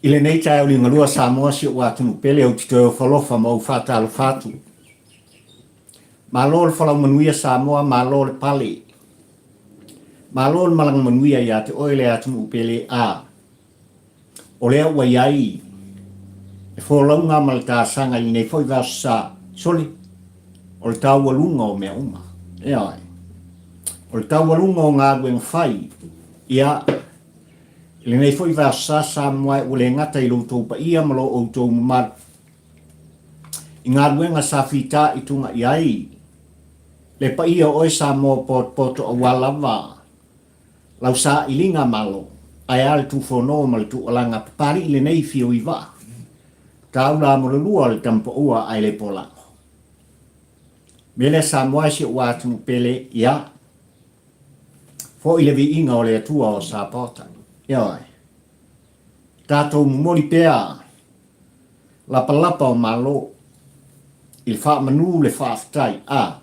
I lenei taeao liugalua Samoa si ou atunuu pele ou te toe ofo alofa ma ou faatalofa atu. Malo le folau manuia Samoa, malo le pale. Malo le malaga manuia ia te oe le atunuu pele a o lea ua i ai le folauga ma le taasaga i lenei foi vaiaso sa sole o le taualuga o mea uma. Ioe. O le taualuga o galuega fai, ia, i lenei foi vaiaso sa Samoa ua le gata i lo outou paia ma lo outou mamalu i galuega sa fitaituga i ai le paia o oe Samoa potopoto aua lava lau sailiga malo, ae a le tufono ma le tuualaga Papalii lenei fio i vaa taula mo le lua o le tamapaua ae le polago. Mea lea Samoa e si ou atunuu pele, ia foi le viiga o le Atua o Sapaota. Ioe. Tatou momoli pea lapalapa o malo i le faamanu le faafetai a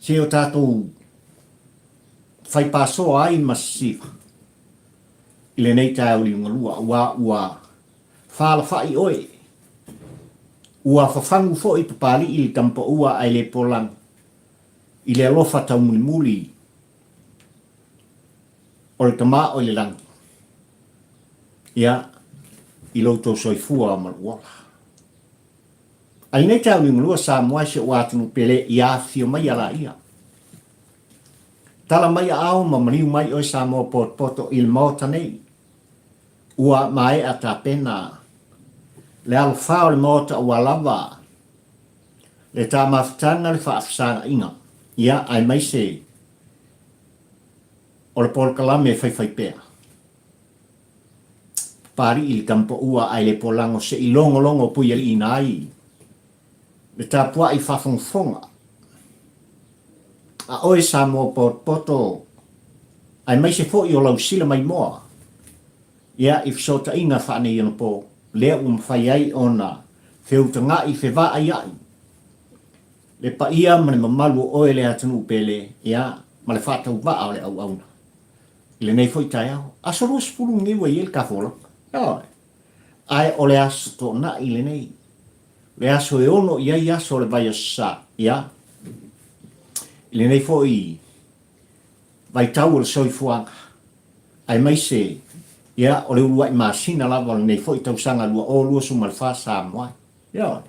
se o tatou fai pasoa ai ma sisiva i lenei taeao liugalua aua ua faalafai oe ua fafagu foi Papalii le tamapaua ae le polago i le alofa taumulimuli o le Tama o i le lagi, ia, i lo outou soifua ma lou ola. A i lenei taeao liugalua Samoa e si ou atunuu pele ia afifio mai a laia. Tala mai aao ma maliu mai oe Samoa potopoto i le Maota nei. Ua maea tapena le alofā o le Maota ua lava le tā mafutaga le faafesagaina, ia aemaise o le polokalame e faifaipea. Papalii le tamapaua ae le polago se i logologo puialiiina ai le tapuai faafogafoga a oe Samoa potopoto aemaise foi o lau sila maimoa ia i fesootaiga faaneionapo lea ua mafai ai ona feutaga'i fevaaia'i le paia ma le mamalu o oe le atunuu pele ia ma le faatauvaa o le auauna i lenei foi taeao. Aso 20 lenei ua i ai le ta folauga. Ioe. Ae o le aso toonai lenei, le aso e ono i ai aso o le vaiaso sa, ia, i lenei foi vaitau o le soifuaga, aemaise, ia, o le uluai masina lava o lenei foi tausaga 2024 Samoa. Ioe.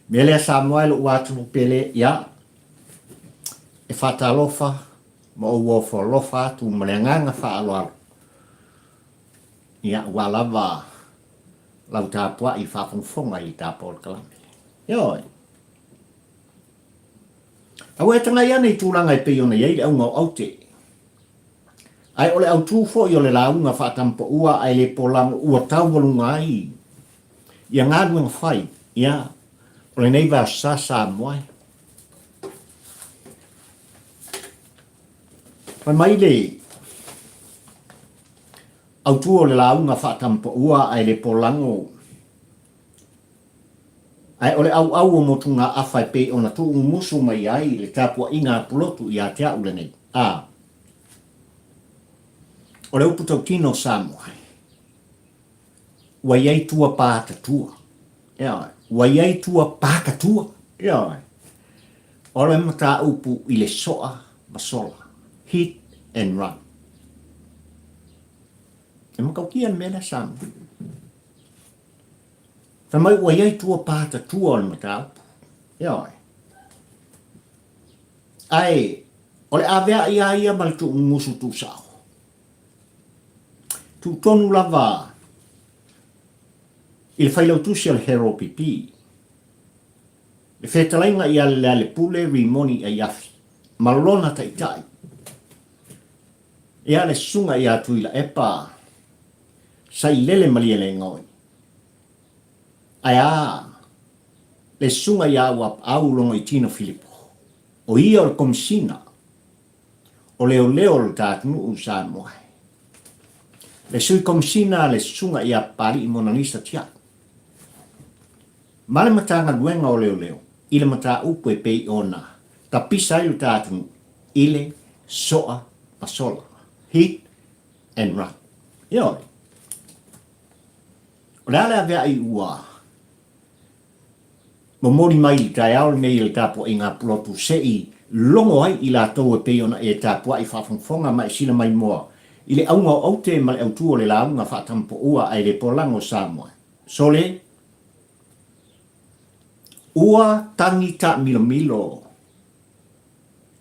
Mea lea Samoa e lou atunuu pele, ia, e faatalofa ma ou ofo alofa atu ma le agaga faaaloalo, ia, aua lava lau tapuai faafogafoga i le ta polokalame. Ioe. Aua e tagai ane i tulaga e pei ona i ai le auga o aute. Ae o le autū foi o le lauga faatamapaua ae le polago ua taualuga ai ia galuega fai, ia, o lenei vaiaso sa Samoa e. Fai mai le autū o le lauga faatamapaua ae le polago ae o le auau o motugaafa e pei ona tuumumusu mai ai le tapuaiga a Pulotu ia te au lenei, a o le upu tautino o Samoa, ua i ai tua pātatua. Ioe, ua i ai tua pākatua. Ioe, o le mataupu i le soa ma sola, hit and run. E matautia le mea lea Samoa. Fai mai ua i ai tua pātatua o le mataupu. Ioe. Ae o le avea'i a ia ma le tuumumusu tuusao. Tuu tonu lava i le failautusi o le Herald PP, le fetalaiga ia Lealepule Rimoni Aiafi ma lona taitai, ia le susuga ia Tuilaepa Sailele Malielegaoi, ae a le susuga ia Auapaau Logoitino Filipo, o ia o le Komisina o Leoleo o le ta atunuu i Samoa. Le Sui Komisina le Susuga ia Papalii Monalisa Tiai ma le Matagaluega o Leoleo i le mataupu e pei ona tapisa ai le ta atunuu i le soa ma sola, hit and run. Ioe. O le a le avea'i ua momoli mai i le taeao lenei e le tapuaiga a Pulotu se i logo ai i latou e pei ona e tapuai faafogafoga ma e silamaimoa i le auga o aute ma le autu o le lauga faatamapoua ae le polago Samoa. Sole, Ua tagi taamilomilo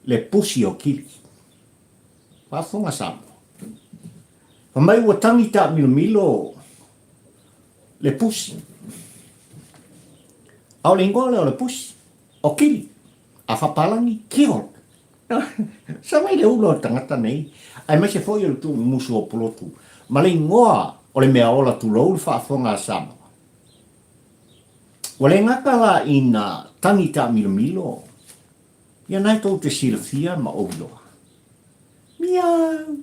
le pusi o Kili. Faafofoga Samoa. Fai mai ua tagi taamilomilo le pusi. A o le igoa lea o le pusi, o Kili. A faapalagi, Kiol. Sa mai le ula o le tagata nei, aemaise foi o le tuumumusu o Pulotu, ma le igoa o le mea ola tulou le faafofoga a Samoa. Ua le gata la ina tagi taamilomilo, ia nae tou te silafia ma ou iloa. Miau!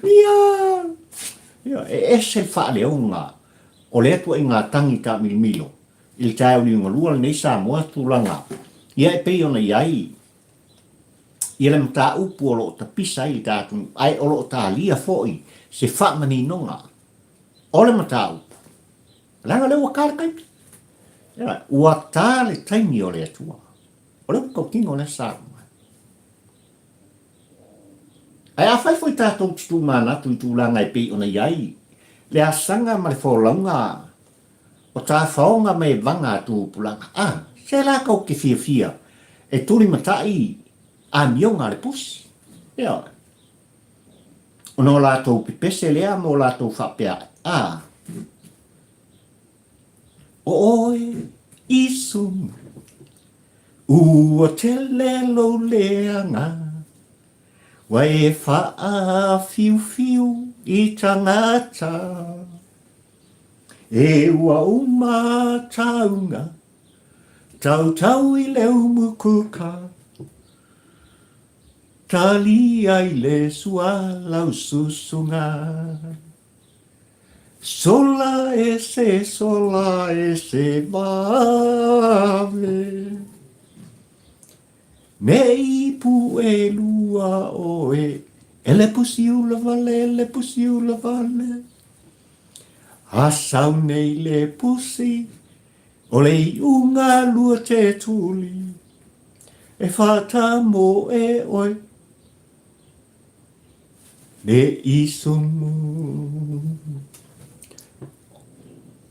Miau! Ia, e ese le faaleoga o lea tuaiga tagi taamilomilo i le taeao liugalua lenei Samoa tulaga ia e pei ona i ai ia le mataupu o lo o tapisa ai le ta atunuu ae o lo o talia foi se faamaninoga o le mataupu leaga o lea ua ta le taimi. Ia, ua ta le taimi o le Atua. O le upu tautino lea Samoa. Ae afai foi tatou te tumanatu i tulaga e pei ona i ai le asaga ma le folauga o tafaoga ma evaga a tupulaga, a, se la tou te fiafia e tulimatai amioga a le pusi. Ioe. Ona o latou pepese lea ma o latou faapea, a, o oe Isu, ua tele lou leaga, ua e faafiufiu i tagata. E ua uma taunga, tautau i le umukuka, Talia i le sua lau susuga. Sola ese, sola ese vave. Me ipu e lua oe, e le pusi ula wale, le pusi ula wale. A sau nei le pusi, o le iuga lua te tuli. E whatamoe oe, me i sumu.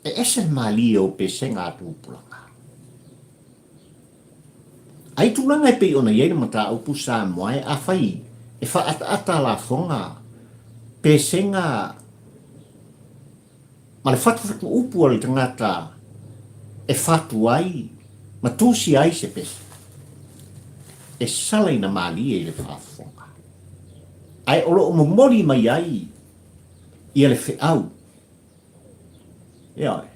E ese le malie o pesega a tupulaga. A i tulaga e pei ona i ai le mataupu Samoa e afai e faaataata lafoga pesega ma le fatufatu upu a le tagata e fatu ai ma tusia ai se pese, e salaina malie i le faafofoga, ae o lo o momoli mai ai ia le feau. Ioe.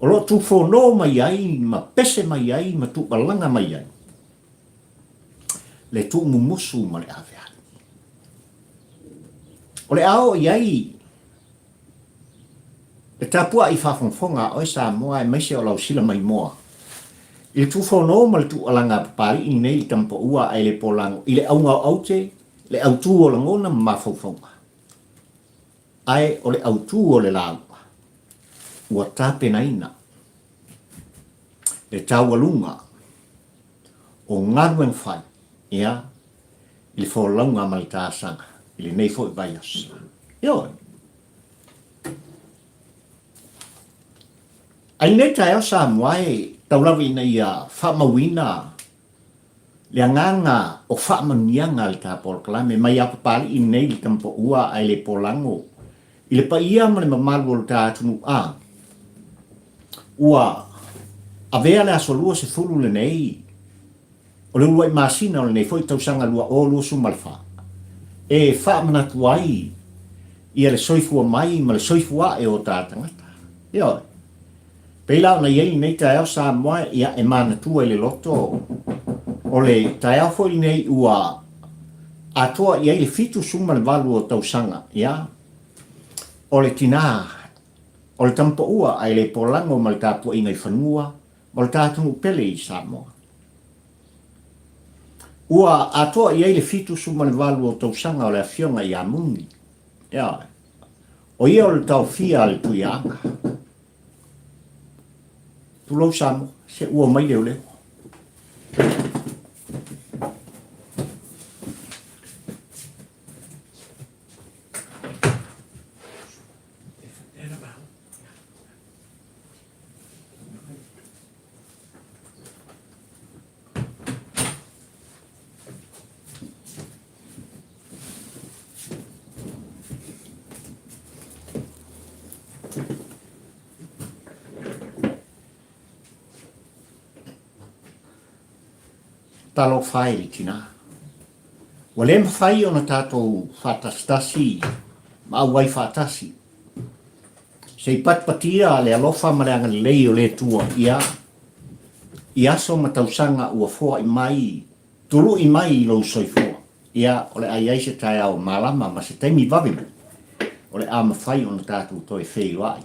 O lo o tufono mai ai ma pese mai ai ma tuupalaga mai ai le tuumumusu ma le avea'i. O le a oo i ai le tapua'i faafogafoga a oe Samoa aemaise o lau sila maimoa i le tufono ma le tuualaga a Papali'i lenei i le tamapaua ae le polago i le auga o aute, le autū o lagona ma mafaufauga. Ae o le autū o le lauga ua tapenaina le taualuga o galuega fai, ia, i le folauga ma le taasaga i lenei foi vaiaso. Ioe. A i lenei taeao Samoa e tau lava ina ia faamauina le agaga o faamanuiaga a le ta polokalame mai a Papali'i nei le tamapaua ae le polago i le paia ma le mamalu o le ta atunuu a ua avea le aso 20 lenei o le uluai masina o lenei foi tausaga 2024 e faamanatu ai ia le soifua mai ma le soifua ae o ta tagata. Ioe. Pei la ona i ai lenei taeao Samoa, ia e manatua i le loto o le taeao foi lenei ua atoa i ai le 78 o tausaga, ia, o le tinā, o le tamapaua ae le polago ma le tapuaiga i fanua ma le ta atunuu pele i Samoa. Ua atoa i ai le 78 o tausaga o le afioga ia Muni, ia. O ia o le taofia a le Tuiaana. Tulou Samoa, se ua omai leoleo. Talofa e le tinā. Ua le mafai ona tatou faatasitasi ma auai faatasi. Se i patipatia le alofa ma le agalelei o le Atua ia i aso ma tausaga ua foai mai Tului mai i lou soifua. Ia, o le a i ai se taeao malama ma se taimi vave mai, o le a mafai ona tatou toe feiloai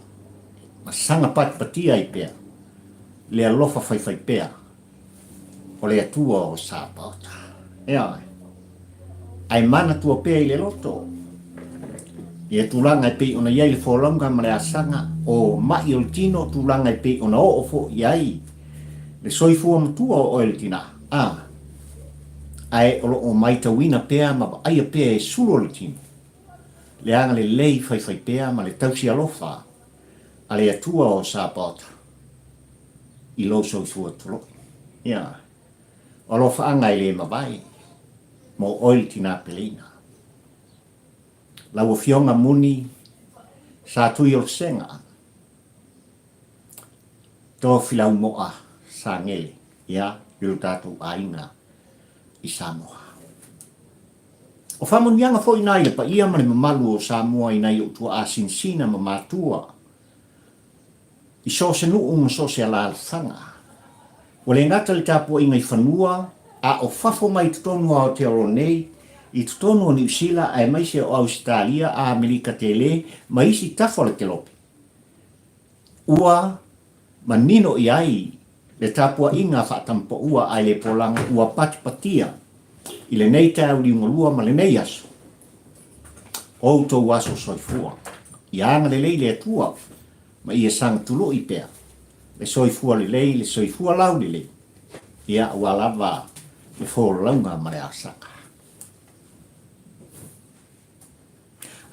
ma saga patipatia ai pea le alofa faifaipea o le Atua o Sapaota. Ioe. Ae manatua pea i le loto ia tulaga e pei ona i ai le folauga ma le asaga o ma'i o le tino, tulaga e pei ona oo foi i ai le soifua matua o oe le tinā, ā, ae o lo o maitauina pea ma vaaia pea e sulu o le tino le agalelei faifaipea ma le tausi alofa a le Atua o Sapaota i lou soifua toloi. Ia, o alofaaga e le mavae mo oe le tinā peleina. Lau Afioga Muni Satuiolosega, Tofilau-moa Sagele, ia, i lo tatou aiga i Samoa. O faamanuiaga foi na i le paia ma le mamalu o Samoa i nai ou tuaa sinasina ma matua i so o se nuu ma so o se alaalafaga. Ua le gata le tapuaiga i fanua a o fafo mai i totonu o Aotearoa nei, i totonu o Niu Sila aemaise o Ausetalia, Amerika Tele ma isi tafa o le kelope. Ua manino i ai le tapuaiga faatampaua ae le polaga ua patipatia i lenei taeao liugalua ma lenei aso o outou aso soifua. Ia agalelei le Atua ma ia sagatului pea le soifua lelei, le soifua laulelei, ia aua lava le folauga ma le asaga.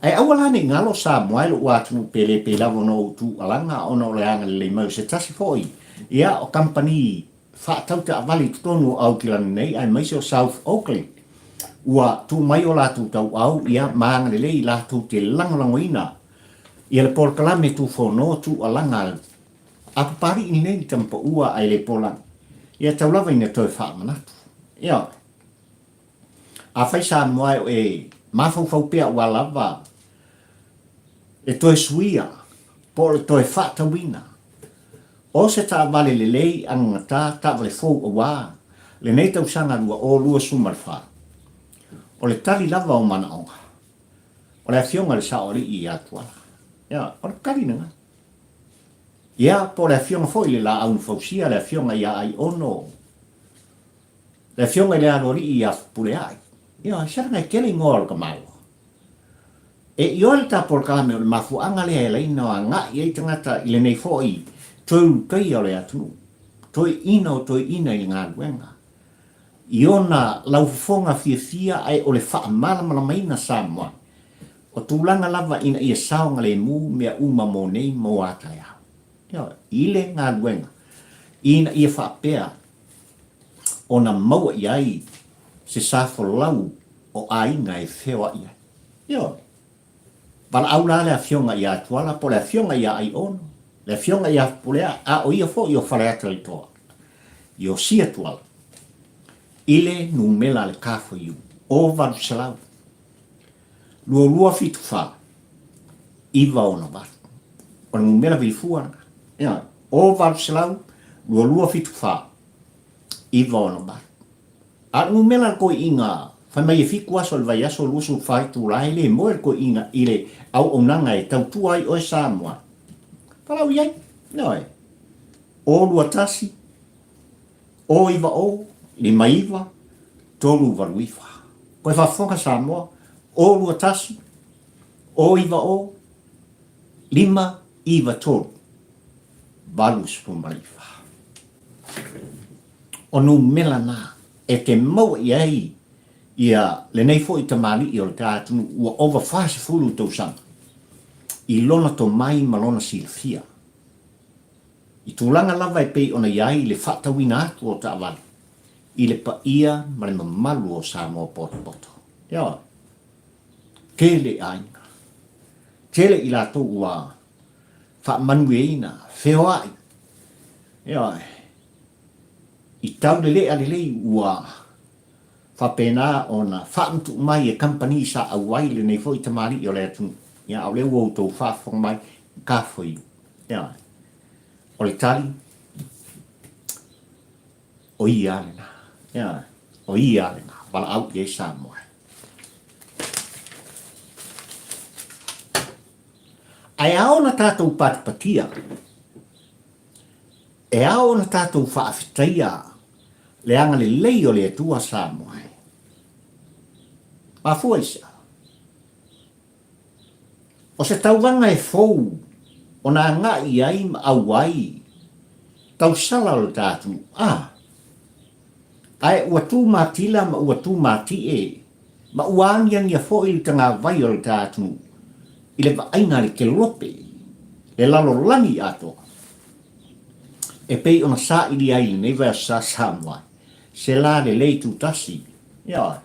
Ae aua la ne i galo Samoa e lou atunuu pe le pei lava ona ou tuualaga ona o le agalelei mai o se tasi foi ia o kamupani faatau taavale i totonu o Aotearoa nei aemaise o South Auckland ua tuu mai o latou tauau ia ma agalelei latou te lagolagoina ia le polokalame tufono tuualaga a Papalii nei i Tamapaua ae le Polani ia tau lava ina toe faamanatu. Ioe. Afai Samoa e o e mafaufau pea ua lava le toe suia po o le toe faatauina o se taavale lelei agagata taavale fou auā lenei tausaga 2024, o le tali lava o manaoga o le Afioga i le Saoalii ia Tuala. Ia, o le tali lena. Ia, po o le Afioga foi i le Laau na Fausia, le Afioga ia Aiono, Le Afioga i le Aloalii ia Fepuleai. Ioe, se leaga e tele igoa o le tamaloa. E ioe le tapolokame o le mafuaaga lea e laina o agai ai tagata i lenei foi toe ulutaia o le atunuu, toeaina o toeaina i le galuega, i ona laufofoga fiafia ae o le faamalamalamaina Samoa o tulaga lava ina ia saogalemu mea uma mo nei mo a taeao. Ioe, i le galuega ina ia faapea ona maua i ai se sa folau o aiga e feoai ai. Ioe. Valaau la le Afioga ia Tuala po o le Afioga ia Aiono, le Afioga ia Pulea, a o ia foi o Faleata le Toa, Iosia Tuala, i le numera a le Kafoiu, o 800 2274 968. O le numera vilifua lena. Ioe. O 800 2274 968. A o le numera a le toeaina fai mai e fitu aso i le vaiaso 24 itula e le moe le toeaina i le auaunaga e tautua ai oe Samoa. Valaau i ai. Ioe. O 21 O 9 O 5 9 3 8 9. Koe faafofoga Samoa. O 21 O 9 O. 5, 9, 3, 89. O numera na e te maua i ai ia lenei foi tamalii o le ta atunuu ua ova 40 tausaga i lona tomai ma lona silafia. I tulaga lava e pei ona i ai le faatauina atu o taavale i le paia ma le mamalu o Samoa potopoto. Ioe. Tele aiga. Tele i latou ua faamanuiaina, feoai. Ioe. I taulelea lelei ua faapena ona faamatuu mai e kamupani sa auai lenei foi tamalii o le atunuu. Ia, a o lea ua outou faafofoga mai, ka foi. Ioe. O le tali, o ia lava lena. Ioe. O ia lava lena. Valaau i ai Samoa. Ae ao ona tatou patipatia, e ao ona tatou faafetaia le agalelei o le Atua Samoa. Mafua i se a? O se tauvaga e fou ona agai i ai ma auai tausala o le ta atunuu, a. Ae ua tu matila ma ua tu matie ma ua agiagia foi le tagavai o le ta atunuu i le vaaiga a le kelope, le lalolagi atoa. E pei ona saili ai i lenei vaiaso sa Samoa se la lelei tutasi, ioe,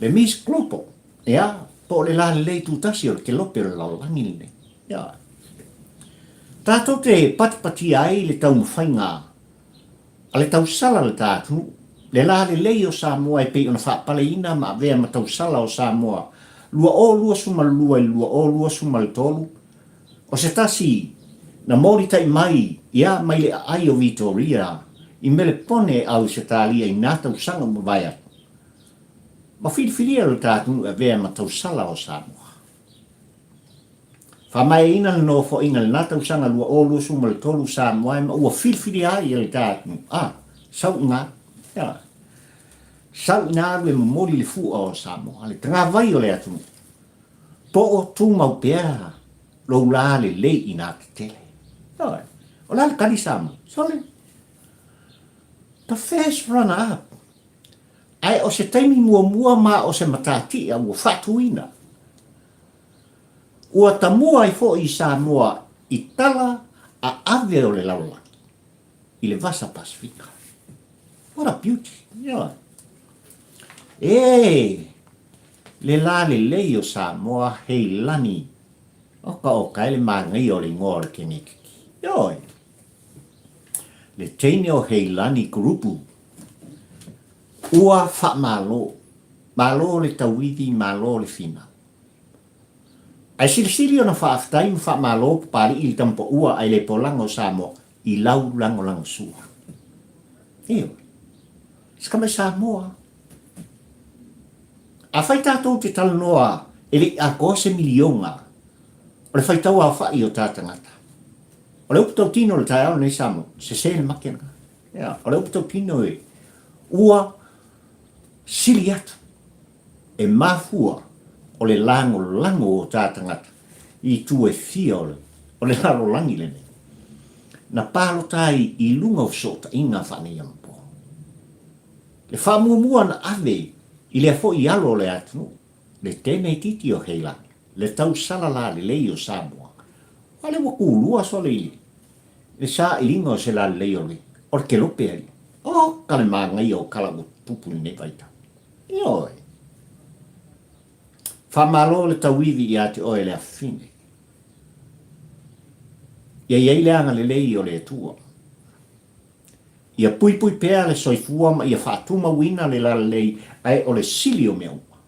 le Miss Global, ia, po o le la lelei tutasi o le kelope o le lalolagi lenei, ioe. Tatou te patipatia ai le taumafaiga A le tausala le ta atunuu, le la lelei o Samoa e pei ona faapaleina ma avea ma tausala o Samoa 2022 i le 2023, o se tasi na molitai mai ia mai le aai o Vitoria i Melepone Ausetalia i na tausaga ua mavae atu, ma filifilia lo ta atunuu e avea ma tausala o Samoa. Faamaeaina le nofoaiga i lena tausaga 2023 Samoa e ma ua filifilia ai e le ta atunuu, a, sau i ina, ia, sau i ina alu e momoli le fua o Samoa, le tagavai o le atunuu, po o tumau pea lou la lelei i na tetele. Ioe, o le a le tali Samoa? Sole, the first runner up. Ae o se taimi muamua ma o se matatia ua faatuina. Ua tamua ai foi i Samoa i tala a ave o le lalolagi i le Vasa Pasifika. What a beauty! Ioe. E! Le la lelei o Samoa Heilani oka oka e le manaia o le igoa o le kenekiki. Ioe. Le teine o Heilani Kurupu ua faamalo. Malo le tauivi, malo le finau. Ae silisili ona faafetai ma faamalo Papalii i le tamapaua ae le polaga o Samoa i lau lagolagosua. Ioe. Se tama i Samoa. Afai tatou te talanoa e le i atoa se miliona o le faitau aofai o ta tagata. O le upu tautino o le taeao lenei Samoa, sese le make lena. Ia, o le upu tautino e ua sili atu e mafua o le lagolago o ta tagata i itu e fia o le, o le lalolagi lenei, na palota ai i luga o fesootaiga faaneionapo. Le faamuamua na ave i lea foi alo o le atunuu, le tene itiiti o Heilani, le tausala lalelei o Samoa, a lea ua kulua sole i le sailiga o se lalelei o le, o le kelope ai. Oka le manaia o tala ua tutupu i lenei vaitau. Ioe. Faamalo le tauivi ia te oe le afafine. Ia i ai le agalelei o le Atua. Ia puipui pea le soifua ma ia faatumauina le lalelei ae o le sili o mea uma.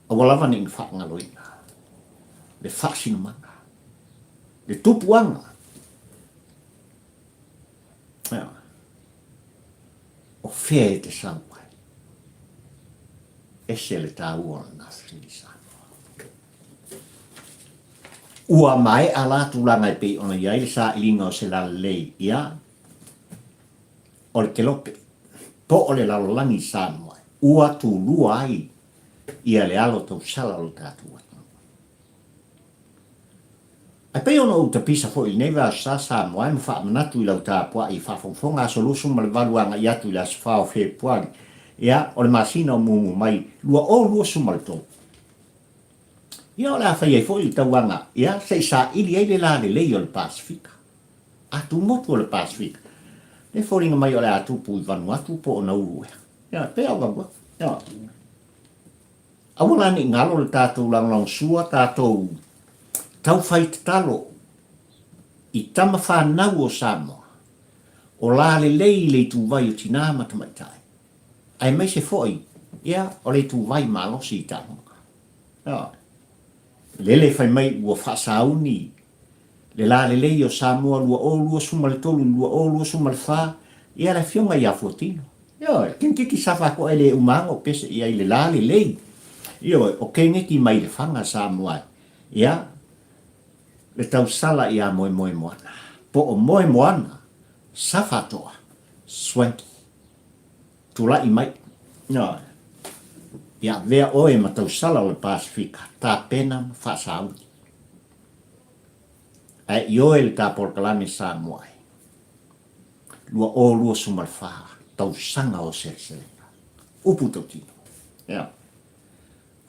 Aua lava ne i faagaloina le faasinomaga, le tupuaga. Ioe. O fea e te sau ai? Ese le taua o lena fesili Samoa. Ua maea la tulaga e pei ona i ai le sailiga o se lalelei, ia, o le kelope, po o le lalolagi Samoa, ua tulua ai ia le alo tausala o le tatou atunuu. Ae pei ona ou tapisa foi i lenei vaiaso sa Samoa e ma faamanatu i lau tapuai i faafogafoga aso 28 agai atu i le aso 4 o Fepuari, ia, o le masina o mumu mai 2023. Ia, o le a fai ai foi le tauaga, ia, se i saili ai le lalelei o le Pasefika. A tumotu o le Pasefika, e foliga mai o le a tupu i Vanuatu po o Nauru ea. Ia, pei o Vanuatu. Ia. Aua la ne i galo le tatou lagolagosua, tatou taufai tatalo i tama fanau o Samoa, o la lelei i le ituvai o tinā ma tamaitai, aemaise foi, ia, o le ituvai malosi i taaloga. Ioe. Lele fai mai ua faasauni le lalelei o Samoa 2023 i le 2024, ia le afioga ia Fuatino. Ioe, kenekiti sa faatoa e le uma ana o pese i ai le lalelei. Ioe, o keneki mai Lefaga Samoa e, ia, le tausala ia Moemoemoana, po o Moemoana sa faatoa, Swanky. Tulai mai. Ioe. Ia avea oe ma tausala o le Pasefika, tapena ma faasauni. Ae ioe le ta polokalame Samoa e. 2024, tausaga o seleselega. Upu tautino. Ia.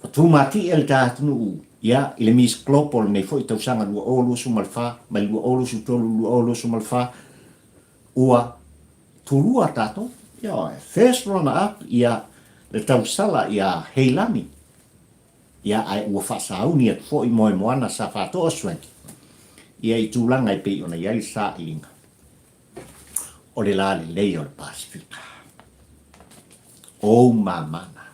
Ua tumatie le ta atunuu, ia, i le Miss Global lenei foi tausaga 2024, mai 2023 2024, ua tulua tatou. Ioe, first runner up, ia, le tausala ia Heilani. Ia, ae ua faasauni atu foi Moemoana sa faatoa Swanky, ia i tulaga e pei ona i ai le sailiga o le lalelei o le Pasefika. Ou mamana.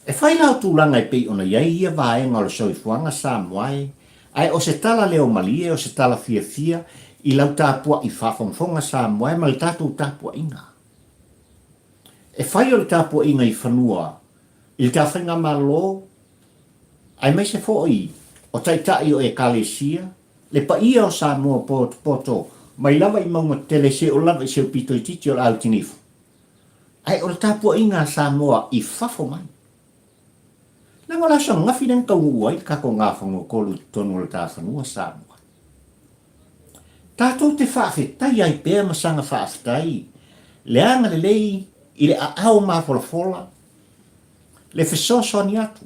E whai la o tulaga e pei ona i ai ia vaega o le soifuaga Samoa e, ae o se tala leo malie, o se tala fiafia i lau tapuai faafogafoga Samoa e ma le tatou tapuaiga. E whai o le tapuaiga i fanua i le ta faigamalo aemaise foi o taitai o Ekalesia, le paia o Samoa potopoto mai lava i mauga tetele seio lava i seu pito itiiti o le Autinifu. Ae o le tapuaiga a Samoa i fafo mai. Leaga o le aso ananafi lea na taunuu ai le tatou gafanuatolu i totonu o le ta fanua Samoa. Tatou te faafetai ai pea ma saga faafetai le agalelei i le aao mafolafola, le fesoasoani atu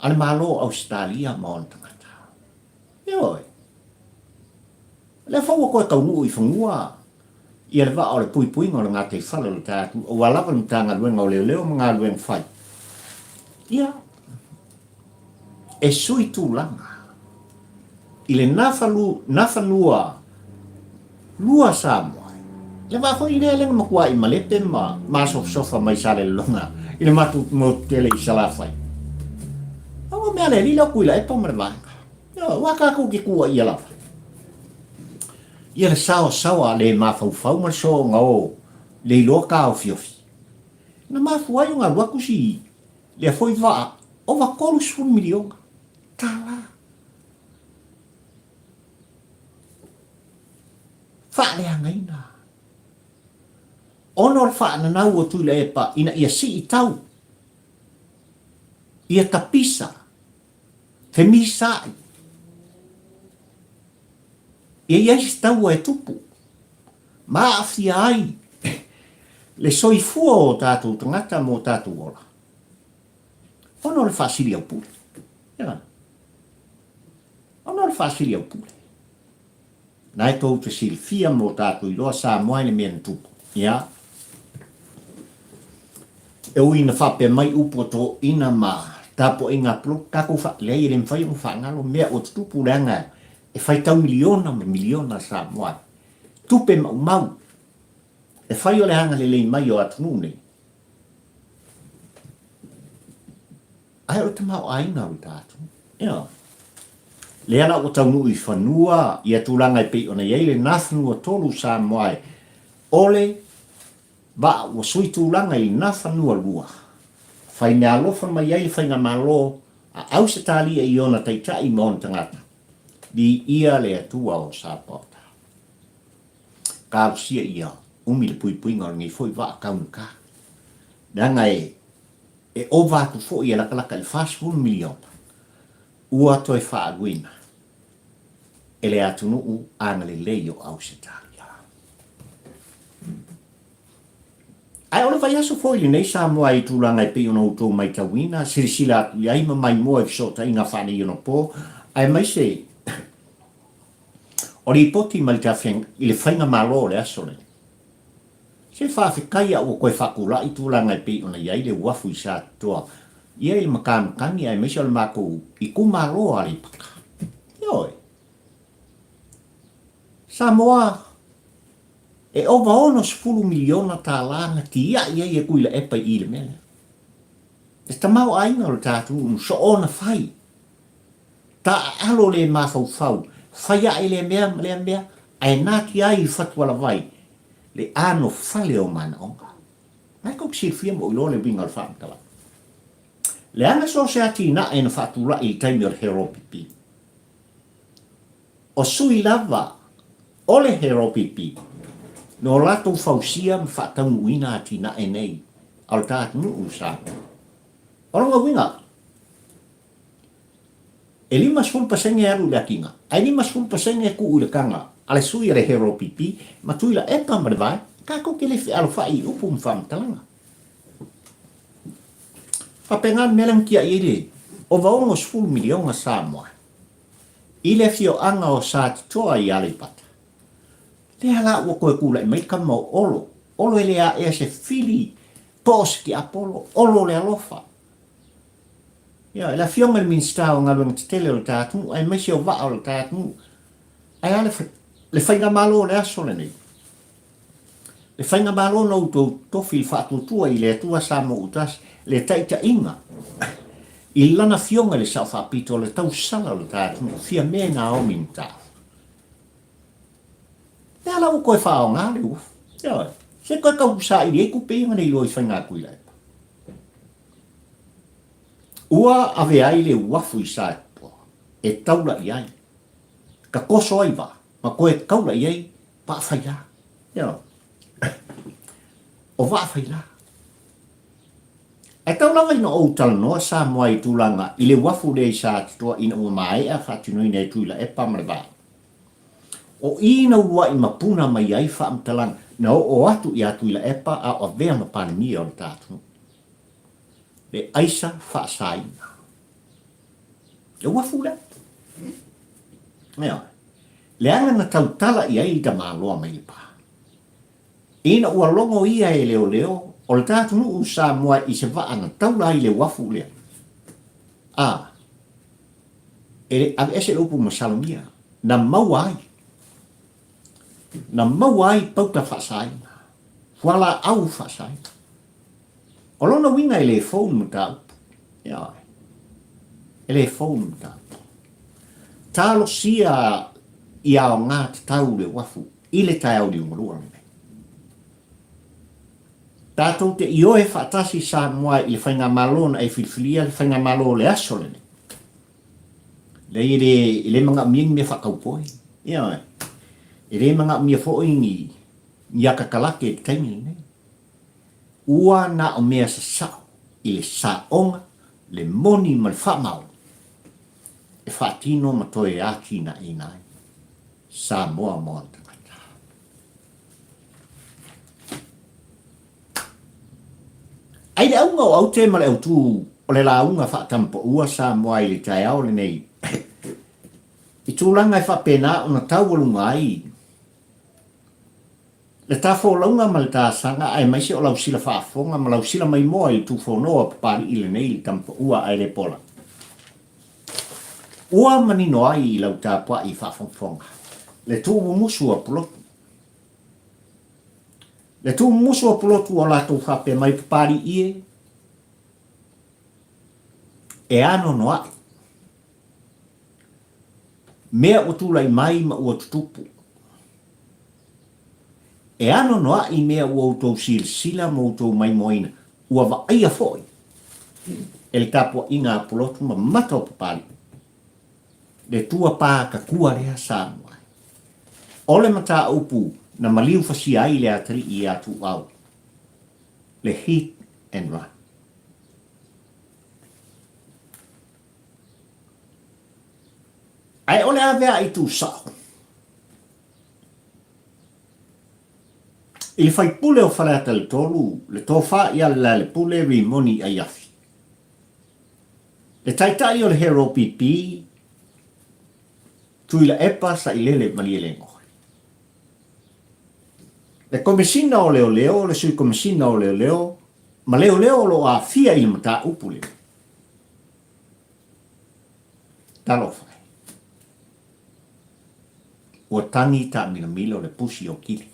a le Malo o Ausetalia ma ona tagata. Ioe. O lea foi ua toe taunuu i fanua ia le vaa o le puipuiga o le gataifale o le tae atu, aua lava le Matagaluega o Leoleo ma Galuega Fai. Ia, e sui tulaga i le nafanua lua Samoa. Le vaa foi lea lea na matuai malepe ma masofasofa mai Salelologa i le matou motu tele i Salafai. Aua mea le alii lea o Tuilaepa ma le vaega. Aua tatou te tuuaia lava. Ia le saosaoa le mafaufau ma le soona o le iloa taofiofi. Na mafua ai ona alu atu si lea foi vaa ova 30 miliona tala. Faaleagaina. Ona o le faananau o Tuilaepa ina ia sii tau, ia tapisa, femisaai, ia i ai se taua e tupu ma aafia ai le soifua o tatou tagata ma o tatou ola, ona o le faasiliaupule. Ia. Ona o le faasiliaupule. Na e tou te silafia mo tatou iloa Samoa i le mea na tupu. Ia. E ui ina faapea mai upu a toeaiina ma tapuaiga a Pulou, tatou fa, leai e le mafai ona faagalo mea ua tutupu leaga e faitau miliona ma miliona Samoa tupe maumau e fai o le agalelei mai o atunuu nei. Ae o le tamaoaiga o le tatou. Ioe. Lea la ua taunuu i fanua ia tulaga e pei ona i ai lena fanua tolu Samoa e ole vaa ua sui tulaga i lena fanua lua. Fai meaalofa mai ai le faigamalo a Ausetalia i ona taitai ma ona tagata. Viia le Atua o Sapaota. Talosia ia umi le puipuiga o lenei foi vaa taugata. Leaga e. E ova atu foi e latalata i le 40 miliona ua toe faaaluina e le atunuu agalelei o Ausetalia. Ae o le vaiaso foi lenei Samoa i tulaga e pei ona outou maitauina, silasila atu i ai ma maimoa i fesootaiga faaneionapo, aemaise o lipoti mai i le faigamalo o le aso lenei. Se faafetai a ua toe faatulai tulaga e pei ona i ai le uafu i Satitoa ia i le matamatagi aemaise o le matou itumalo o Aleipata. Ioe. Samoa, e ova 60 miliona tala na tiai ai e Tuilaepa i i le mea lea. Le tamaoaiga o le tatou nuu soona fai. Taaalo le mafaufau, fai ae lea mea ma lea mea, ae natia ai i fatualavai le anofale o manaoga. Na e tou te silafia ma ou iloa le uiga o le faamatalaga. Leaga so o se atinae na faatulai i le taimi o le HEROPP. O sui lava o le HEROPP na o latou fausia ma faataunuuina atinae nei a lo ta atunuu o Samoa. O lona uiga, E 50% e alu i le atiga, ae 50% e tuu i le taga a le sui a le HEROPP ma Tuilaepa ma le Vaega. Tatou te le fealofai i upu ma faamatalaga. Faapena le mea lea na tiai ai le ova 60 miliona Samoa i le afioaga o Satitoa i Aleipata. Lea la ua toe tulai mai tama o Olo. Olo e le aea se fili po o se tiapolo, Olo le alofa. Ioe, le Afioga i le Minisita o Galuega Tetele o le ta atunuu aemaise o vaa o le ta atunuu. Ae a le, le faigamalo o le aso lenei? Le faigamalo na outou tofi i le faatuatua i le Atua Samoa ua tasi, le taitaiga i Lana Afioga i le Sao Faapito o le tausala o le ta atunuu, Fiame Naomi Mataafa. Le a la ua toe faaaoga le uafu? Ioe, se toe tau saili ai tupe ia na le iloa i faiga Tuilaepa. Ua ave ai le uafu i Saepoa e taula i ai, tatoso ai vaa ma toe taula i ai vaa faila. Ioe. O vaa faila. Ae tau lava ina ou talanoa Samoa i tulaga i le uafu lea i Satitoa ina ua maea faatinoina e Tuilaepa ma le vaa. O i na uluai mapuna mai ai faamatalaga na oo atu ia Tuilaepa a o avea ma Palemia o le ta atunuu. Le aisa faasaina. Le uafu lea. Ioe. Leaga na tautala i ai le tamaloa mai Lepa. Ina ua logo ia e leoleo o le ta atunuu Samoa i se vaa na taula ai le uafu lea. A. E aveese le upu masalomia, na maua ai, na maua ai pauta faasaina, fualaau faasaina. O lona uiga e le fou le mataupu. Ioe. E le fou le mataupu. Talosia ia aoga tatau le uafu i le taeao liugalua lenei. Tatou te ioe faatasi Samoa i le Faigamalo na e filifilia le Faigamalo o le aso lenei. Leai e le, e le manaomia ni mea faataupoe. Ioe. E le manaomia foi ni, ni atakalake i le taimi lenei. Ua na o mea sasao i le saoga, le moni ma le faamaoni e faatino ma toe atinaeina ai Samoa ma ona tagata. Ai le auga o aute ma le autū o le lauga faatamapaua Samoa i le taeao lenei i tulaga e faapena ona taualuga ai le ta folauga ma le ta saga aemaise o lau sila faafofoga ma lau sila maimoa i le tufonoa Papali'i lenei i le tamapaua ae le pola. Ua manino ai i lau tapuai faafogafoga le tuumumusu a Pulotu. Le tuumumusu a Pulotu o latou faapea mai Papali'i e, e anoanoa'i mea ua tulai mai ma ua tutupu. E anoanoa'i mea ua outou silasila ma outou maimoaina, ua vaaia foi e le tapuaiga a Pulotu ma mata o Papali'i, le tua pātatua lea Samoa. O le mataupu na maliu fasia ai le atalii ia Tuuau, le hit and run. Ae o le ave a i Tusao i le faipule o Faleata le 3, le Tofa ia Lealailepule Rimoni Aiafi, le Taitai o le Hero PP, Tuilaepa Sailele Malielegaoi, le Komesina o Leoleo, le Sui Komesina o Leoleo ma leoleo o lo o aafia i le mataupu lenei. Talofa e. Ua tagi taamilomilo le pusi o Kili.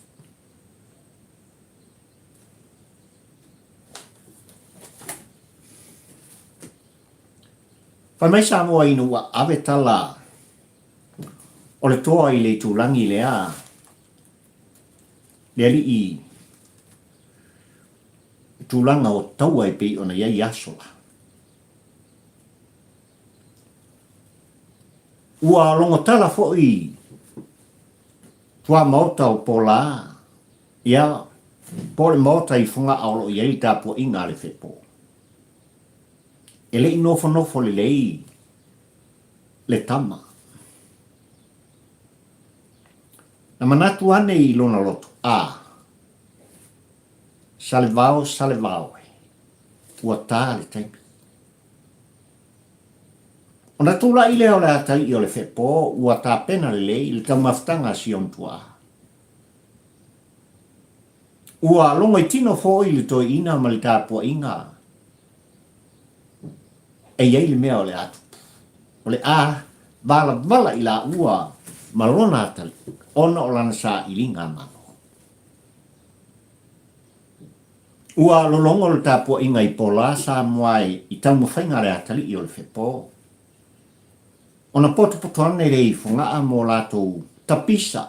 Fai mai Samoa ina ua ave tala o le toa i le itulagi lea le alii i tulaga o taua e pei ona i ai aso la. Ua logotala foi tuamaota o Polā, ia, po o le maota i Fogaa o lo o i ai le tapuaiga a le Fepo. E le i nofonofo lelei le tama. Na manatu ane i lona loto, a, Salevao, Salevao e, ua tā le taimi. Ona tulai lea o le atalii o le fepo ua tapena lelei le taumafataga a si ona tuaa. Ua logoitino foi le toeaina ma le tapuaiga e i ai le mea o le a tupu. O le a valavala i laua ma lona atalii ona o lana sailiga malo. Ua lologo le tapuaiga i Polā Samoa i taumafaiga a le atalii o le fepo. Ona potopoto ane lea i Fogaa mo latou tapisa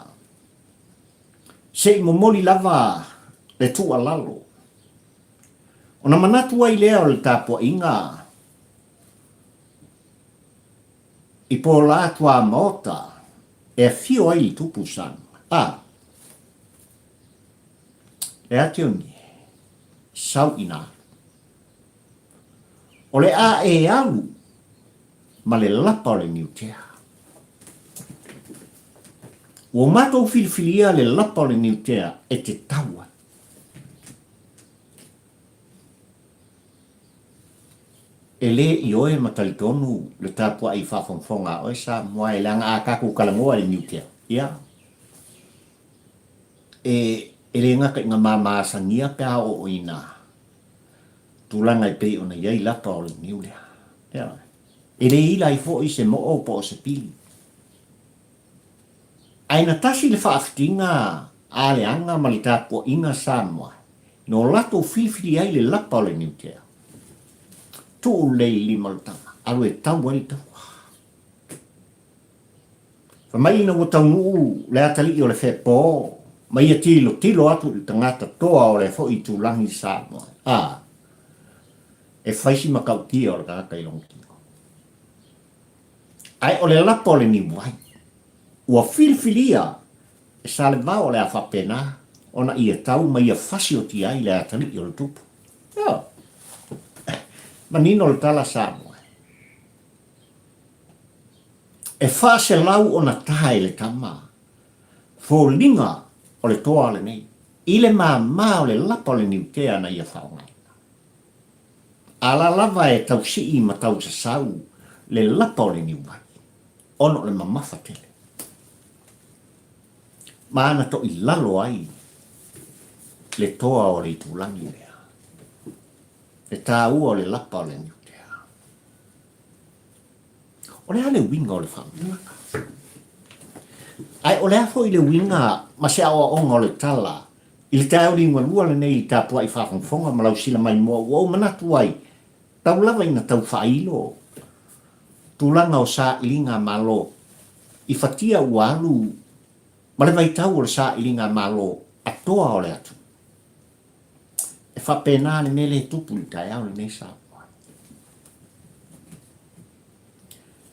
se i momoli lava le tuualalo. Ona manatu ai lea o le tapuaiga i Polā tuamaota e afio ai le tupu Samoa. A. E a Tioni, sau ina alu. O le a e alu ma le lapa o le niutea. Ua matou filifilia le lapa o le niutea e te tau ai. E le ioe ma talitonu le tapuai faafogafoga a oe Samoa e leaga a tatou talanoa i le niutea, ia, E, e le gata i nga mama asagia pe a oo i na tulaga e pei ona i ai lapa o le niu lea. Ioe. E le ila ai foi se moo po o se pili. Ae na tasi le faafitiga a le aga ma le tapuaiga Samoa no latou filifili ai le lapa o le niutea. Tuu lelei i lima o le tama, alu e tau ai le taua. Fai mai ina ua taunuu le atalii o le fepo ma ia tilotilo atu i le tagata toa o lea foi itulagi Samoa, a, e fai si matautia o le tagata i lona tino. Ae o le lapa o le niuwai, ua filifilia e Salevao o le a faapena ona ia tau ma ia fasiotia ai le atalii o le tupu. Ioe. Manino le tala Samoa. E 400 ona tae le tama, foliga o le toa lenei, i le māmā o le lapa o le niutea na ia faaaogaina. Ala lava e tausii ma tausasau le lapa o le niuwai, ona o le mamafa tele. Ma ana toilalo ai le toa o le itulagi lea, le taua o le lapa o le niutea. O le a le uiga o le faamatalaga? Ae o le a foi le uiga ma se aoaoga o le tala i le taeao liugalua lenei i le tapuai faafogafoga ma lau sila maimoa ua ou manatu ai, tau lava ina tau faailo tulaga o sailiga a Malo i fatia ua alu ma le vaitau o le sailiga a Malo a toa o le atunuu. E faapena le mea lea e tupu i le taeao lenei Samoa.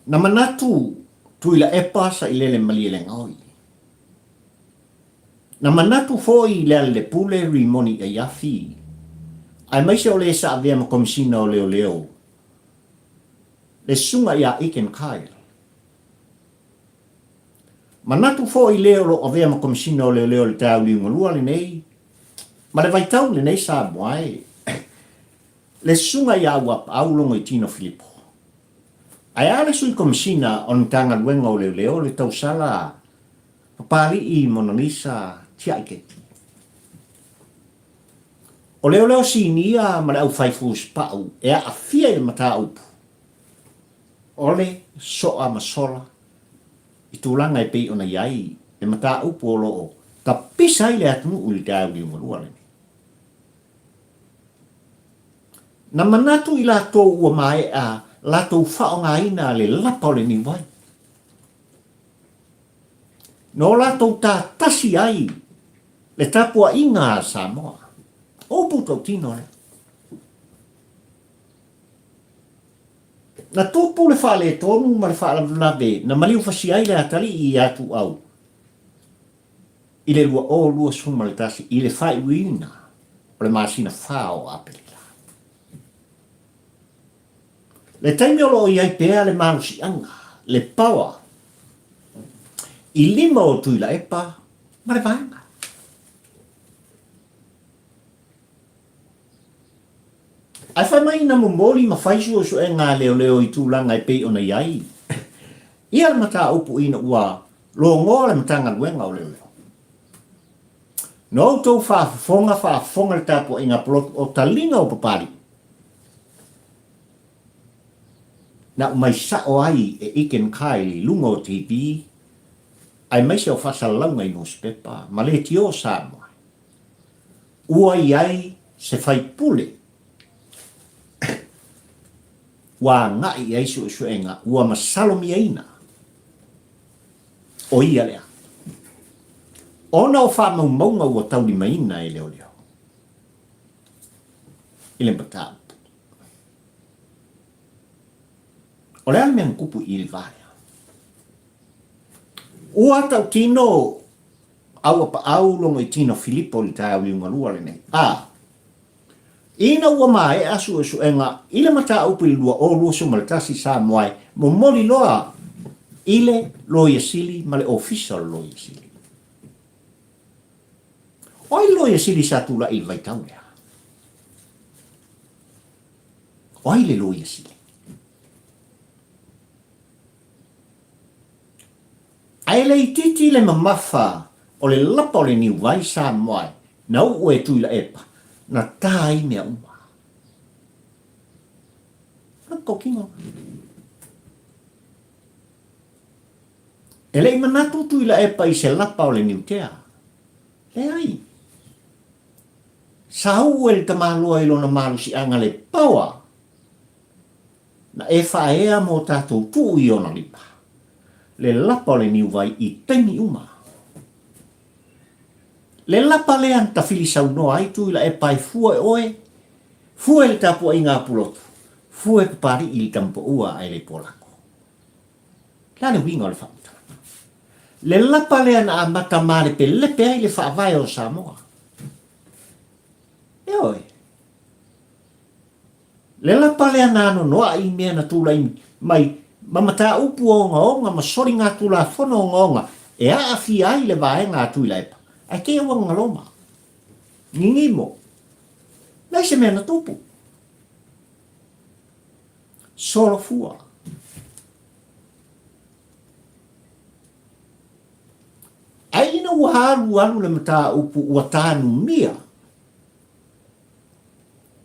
Na manatu Tuilaepa Sailele Malielegaoi. Na manatu foi Lealailepule Rimoni Aiafi, aemaise o le sa avea ma Komesina o Leoleo, le Susuga ia Aiken Kyle. Manatu foi le o lo o avea ma Komesina o Leoleo i le taeao liugalua lenei, ma le vaitau lenei Samoa e, le Susuga ia Auapaau Logoitino Filipo. Ae a le Sui Komesina o le Matagaluega o Leoleo le tausala Papalii Monalisa Tiai Keti. O leoleo sinia ma le aufai fuspau e aafia i le mataupu o le soa ma sola i tulaga e pei ona i ai le mataupu o lo o tapisa ai le atunuu i le taeao liugalua lenei. Na manatu i latou ua maea latou faaaogaina le lapa o le niuwai. Na o latou tātasi ai le tapuaiga a Samoa. O upu tautino lea. Na tupu le faaletonu ma le faalavelave na maliufasia ai le atalii ia Tuau i le 2021 i le faaiuina o le masina fa o Aperila. Le taimi o lo o i ai pea le malosiaga, le power, i lima o Tuilaepa ma le vaega. Ae fai mai na momoli ma fai suesuega a leoleo i tulaga e pei ona i ai ia le mataupu ina ua logoa le Matagaluega o Leoleo. Na outou faafofoga faafofoga le tapuaiga polotu o taliga o Papalii. Na aumai sao ai e Iken Kyle i luga o TV aemaise o faasalalauga i nusipepa ma leitio o Samoa. Ua i ai se faipule ua agai i ai suesuega ua masalomiaina o ia lea ona o faamaumauga ua taulimaina e leoleo i le mataupu. O le a le mea na tupu i le va lea? Ua tautino Auapaau Logoitino Filipo i le taeao liugalua lenei. A. Ina ua maea suesuega i le mataupu i le 2021 Samoa e momoli loa i le Loia Sili ma le Ofisa o le Loia Sili. O ai le Loia Sili sa tulai i le vaitau lea? O ai le Loia Sili? Ae le itiiti le mamafa o le lapa o le niuvai Samoa na uu e Tuilaepa, na tā ai mea uma. O le kokino. E le i manatu Tuilaepa i se lapa o le niutea. Leai. Sa uu e le tamaloa i lona malosiaga le paoa Na e faaea mō tātou tuu i ona lima, le lapa o le niuvai i taimi uma. Le lapa lea na tafili saunoa ai Tuilaepa e fua e oe, fua i le tapuaiga a Pulotu, fua e Papali'i i le tamapaua ae le Polako. Le a le uiga o le faamatalaga? Le lapa lea na amata malepelepe ai le faavae o Samoa. Ioe. Le lapa lea na anoanoai i mea na tulai mai ma mataupu ogaoga ma soligatulafono ogaoga e aafia ai le vaega a Tuilaepa, ae kei ua galoma. Gigimo. Leai se mea na tupu. Solofua. Ae ina ua alualu le mataupu ua tanumia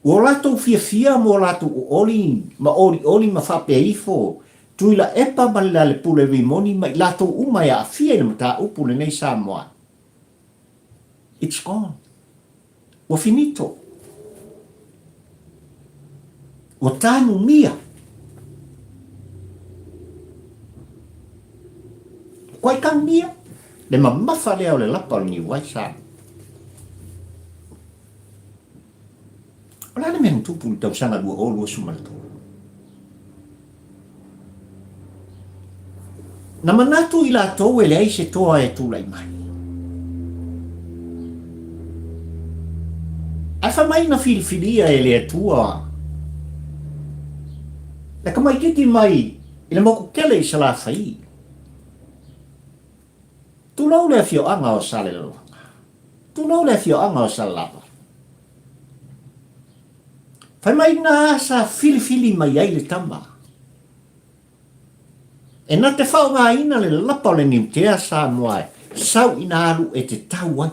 Ua o latou fiafia mo latou ooli ma olioli ma faapea ifo, Tuilaepa ma le Lalepule Rimoni ma i latou uma e aafia i le mataupu lenei Samoa. It's gone. Ua finito. Ua tanumia. Ua tanumia le mamafa lea o le lapa o le niuwai Samoa. O le a le mea na tupu i le tausaga 2023? Na manatu i latou e leai se toa e tulai mai. Ae fai mai na filifilia e le Atua le tamaititi mai i le moku tele i Salafai. Tulou le afioaga o Salelologa. Tulou le afioaga o Salelava. Fai mai na sa filifili mai ai le tama. E na te faaaogaina le lapa o le niutea Samoa e sau ina alu e te tau ai.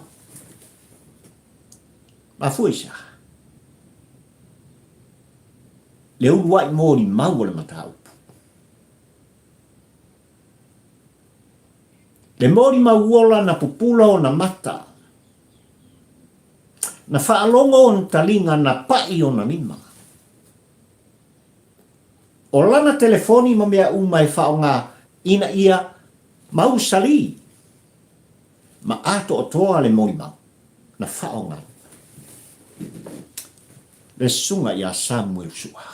Mafua i se aha? Le uluai molimau o le mataupu. Le molimau ola na pupula ona mata. Na faalogo ona taliga na paʻi ona lima. O lana telefoni ma mea uma e faaaoga ina ia mausali ma atoatoa le molimau na faaaogaina. Le Susuga ia Samuel Sua.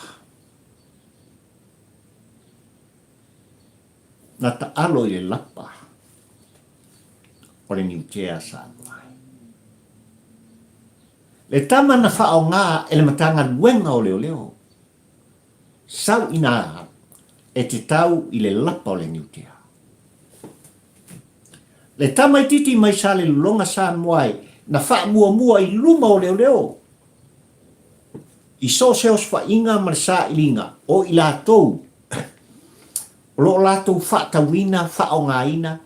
Na taalo i le lapa o le niutea Samoa. Le tama na faaaoga e le Matagaluega o Leoleo, sau ina e te tau i le lapa o le niutea. Le tamaititi mai Salelologa Samoa e na faamuamua i luma o leoleo i so o se osofaiga ma le sailiga o i latou o lo o latou faatauina, faaaogaina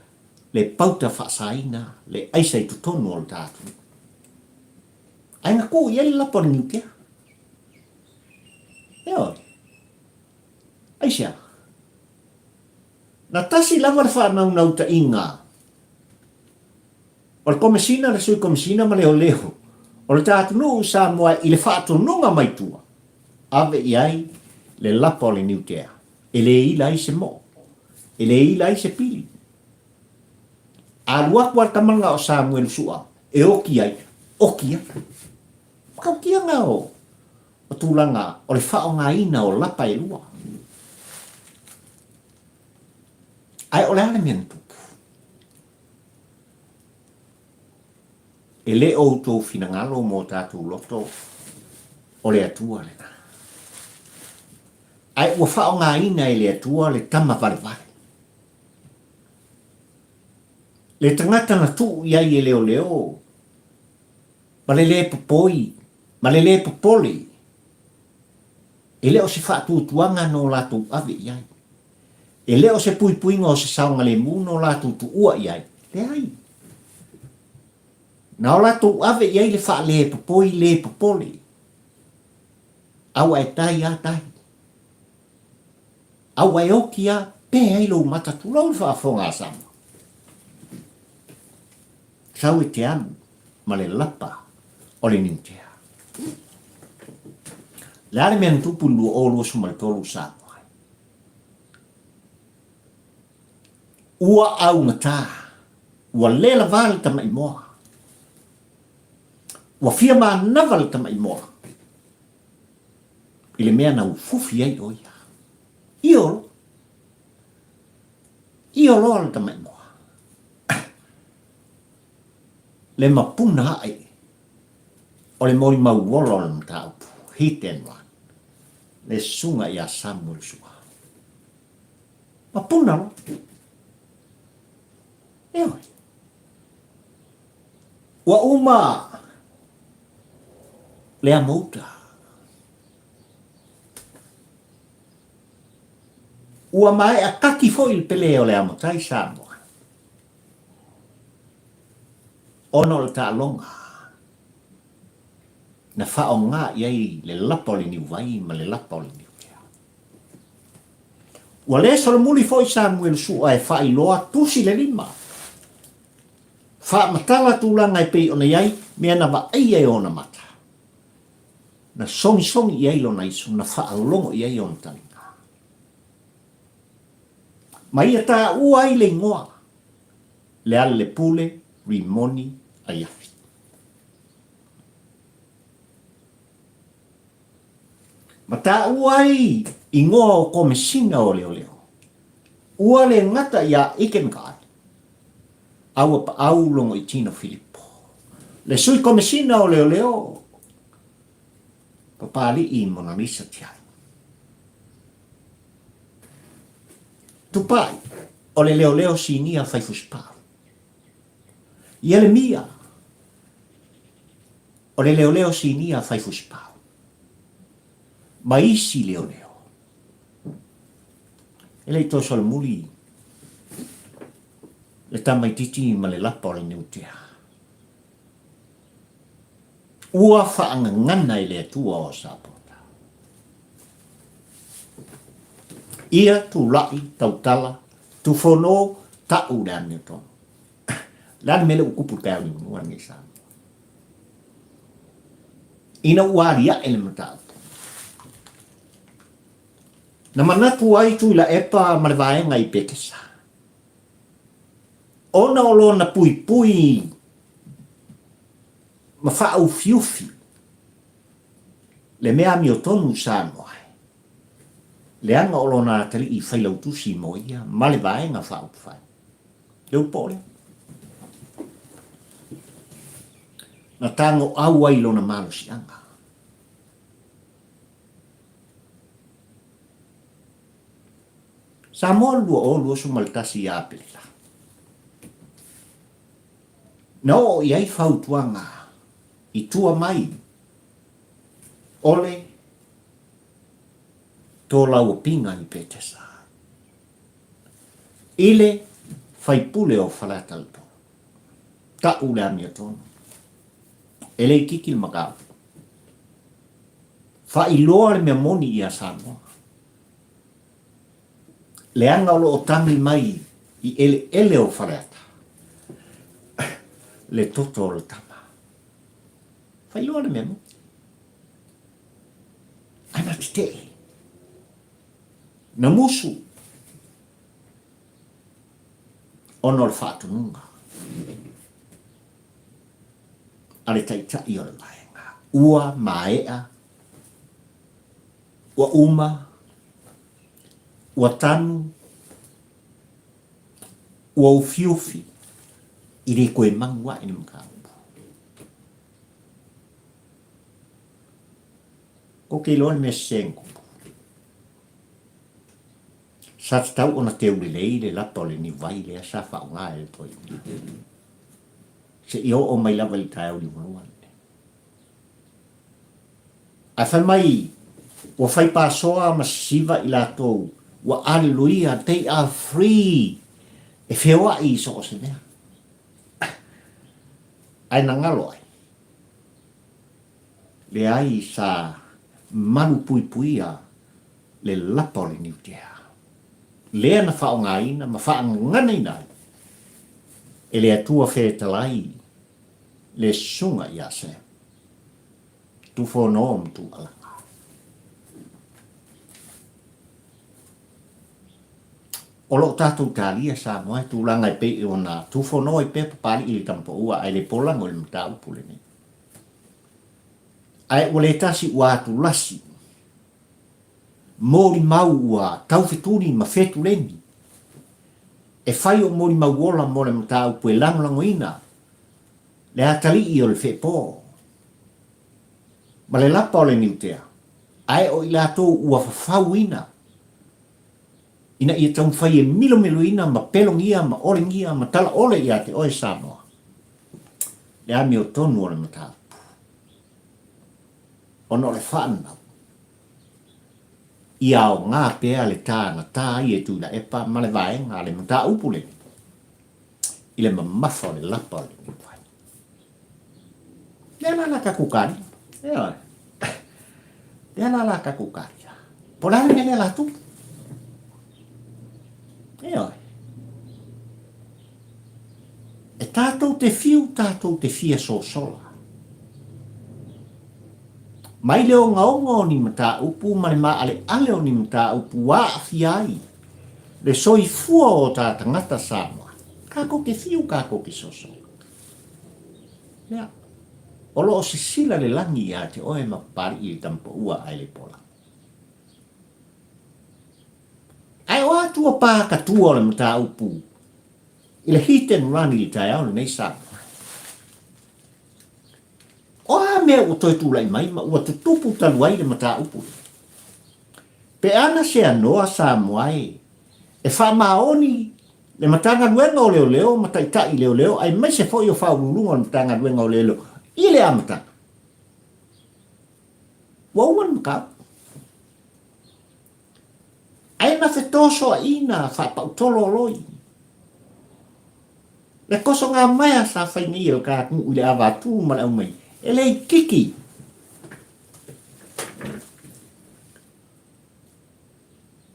le pauta faasaina le aisa i totonu o le ta atunuu. Ae na tuu i ai le lapa o le niutea. Ioe. Aisea? Na tasi lava le faanaunautaiga o le Komesina, le Sui Komesina ma Leoleo o le ta atunuu i Samoa i le faatonuga mai tua, ave i ai le lapa o le niutea e le ila ai se moo, e le ila ai se pili. A alu atu lava le tama o Samuelu Sua e oti ai, oti ai. Matautia o tulaga o le faaaogaina o lapa e lua. Ae o le a le mea na tupu? E le o outou finagalo mo tatou loto o le Atua lena. Ae ua faaaogaina e le Atua le tama valevale. Le tagata na tuu i ai e leoleo ma le lē popoi ma le lē popole, e le o se faatuatuaga no latou ave i ai. E le o se puipuiga o se saogalemu no latou tuua i ai. Leai. Na o latou ave i ai le faalē popoi lē popole. A ua e tai a tai. A ua e oti a pe ai lou mata tulou le faafofoga a Samoa. Sau e te alu ma le lapa o le niutea. Le a le mea na tupu i le 2023 Samoa? Ua augata, ua le lavā le tamaimoa. Ua fia manava le tamaimoa i le mea na ufufi ai ʻo ia. Io loa. Io loa le tamaimoa. Le mapuna aʻe o le molimau ola o le mataupu, hit and run, le susuga iā Samuel Sua. Mapuna loa. Ioe. Ua uma le amouta. Ua maea kaki foi le pele o le amotai Samoa. Ona o le taaloga na faaaoga i ai le lapa o le niuvai ma le lapa o le niukea. Ua le solomuli foi Samuel Sua e faailoa tusi le lima. Faamatala tulaga e pei ona i ai mea na vaaia e ona mata. Na sogisogi i ai lona iso, na faalogo i ai ona taliga. Ma ia taua ai le igoa, Lealailepule Rimoni Aiafi. Ma taua ai igoa o Komesina o Leoleo. Ua le gata iā Ike Mikaai, a ua paau Logoitino Filipo, le Sui Komesina o Leoleo, Papali'i Monalisa Tiai. Tupai, o le leoleo sinia fai fusipau. Ielemia, o le leoleo sinia fai fusipau, ma isi leoleo. E le i toe solomuli le tamaititi ma le lapa o le niutea. Ua faagagana e le Atua o Sapota. Ia tulai tautala tufono ta'u le amiotonu. Le a le mea lea ua tupu i le taeao liugalua lenei Samoa? Ina ua alia'e le mataupu, na manatu ai Tuilaepa ma le vaega i Petesa, ona o lona puipui ma faaufiufi le mea amiotonu i Samoa, leaga o lona atalii failautusi mo ia ma le Vaega Faaupufai. Le upu po'o lea. Na tagoau ai lona malosiaga. Samoa 2021 ia Aperila. Na oo i ai fautuaga i tua mai o le tolauopiga i Petesa i le faipule o Faleata-le-Tolu. Ta'u le amiotonu. E le itiiti le mataupu. Faailoa le mea moni ia Samoa. Leaga o lo o tagi mai i eleele o Faleata le toto o le tama. Faailoa le mea moni. Ae na tetee. Na musu ona o le faatonuga a le Taitai o le Vaega. Ua maea, ua uma, ua tanu, ua ufiufi, i le toe manu ae le mataupu. Kou te iloa le mea sese na tupu. Sa tatau ona teu lelei le lapa o le niuvai lea sa faaaoga e le toeaina. Seia oo mai lava i le taeao liugalua lenei. Ae fai mai ua fai pasoa ma sisiva i latou ua aleluia, they are free e feoai i so o se mea. Ae na galo ai. Leai sa malupuipuia le lapa o le niutea, lea na faaaogaina ma faagaganaina ai e le Atua Fetalai le Susuga ia Sam Tufono ma Tualaga. O lo o tatou talia Samoa i tulaga e pei ona tufono ai pea Papalii i le Tamapaua ae le polago i le mataupu lenei. Ae ua le tasi ua atulasi, molimau ua taufetuli ma fetuleni, e fai o molimau ola mo le mataupu e lagolagoina le atalii o le feepo ma le lapa o le niutea, ae o i latou ua fafauina ina ia taumafai e milomiloina ma pelogia ma olegia ma talaole ia te oe Samoa le amiotonu o le mataupu ona o le faanau ia aoga pea le tā na tā ai e Tuilaepa ma le vaega a le mataupu lenei i le mamafa o le lapa o le niuvai. Lea la la tatou kalia. Ioe. Lea la la tatou kalia. Po o le a le mea lea la tupu. Ioe. E tātou te whiu, tātou te fia sosola. Mai le ogaoga o ni mataupu ma le maaleale o ni mataupu ua aafia ai le soifua o ta tagata Samoa, kātou te whiu, kātou te sosola. Lea, o lo o sisila le lagi iā te oe ma Papali'i i le tamapaua ae le pola. Ae o a tua pā ka tua o le mataupu i le hit and run i le taeao lenei Samoa? O a mea ua toe tulai mai ma ua tutupu talu ai le mataupu lenei? Pe ana se anoa Samoa e, e faamaoni Le Matagaluega o Leoleo ma Taitai Leoleo aemaise foi o Faauluuluga o le Matagaluega o Leoleo i le amataga. Ua uma le mataupu. Ae na fetosoaina faapautolo loi. Le tosogamaea sa fai nei e le ta atunuu i le avatu ma le aumai, e le itiiti.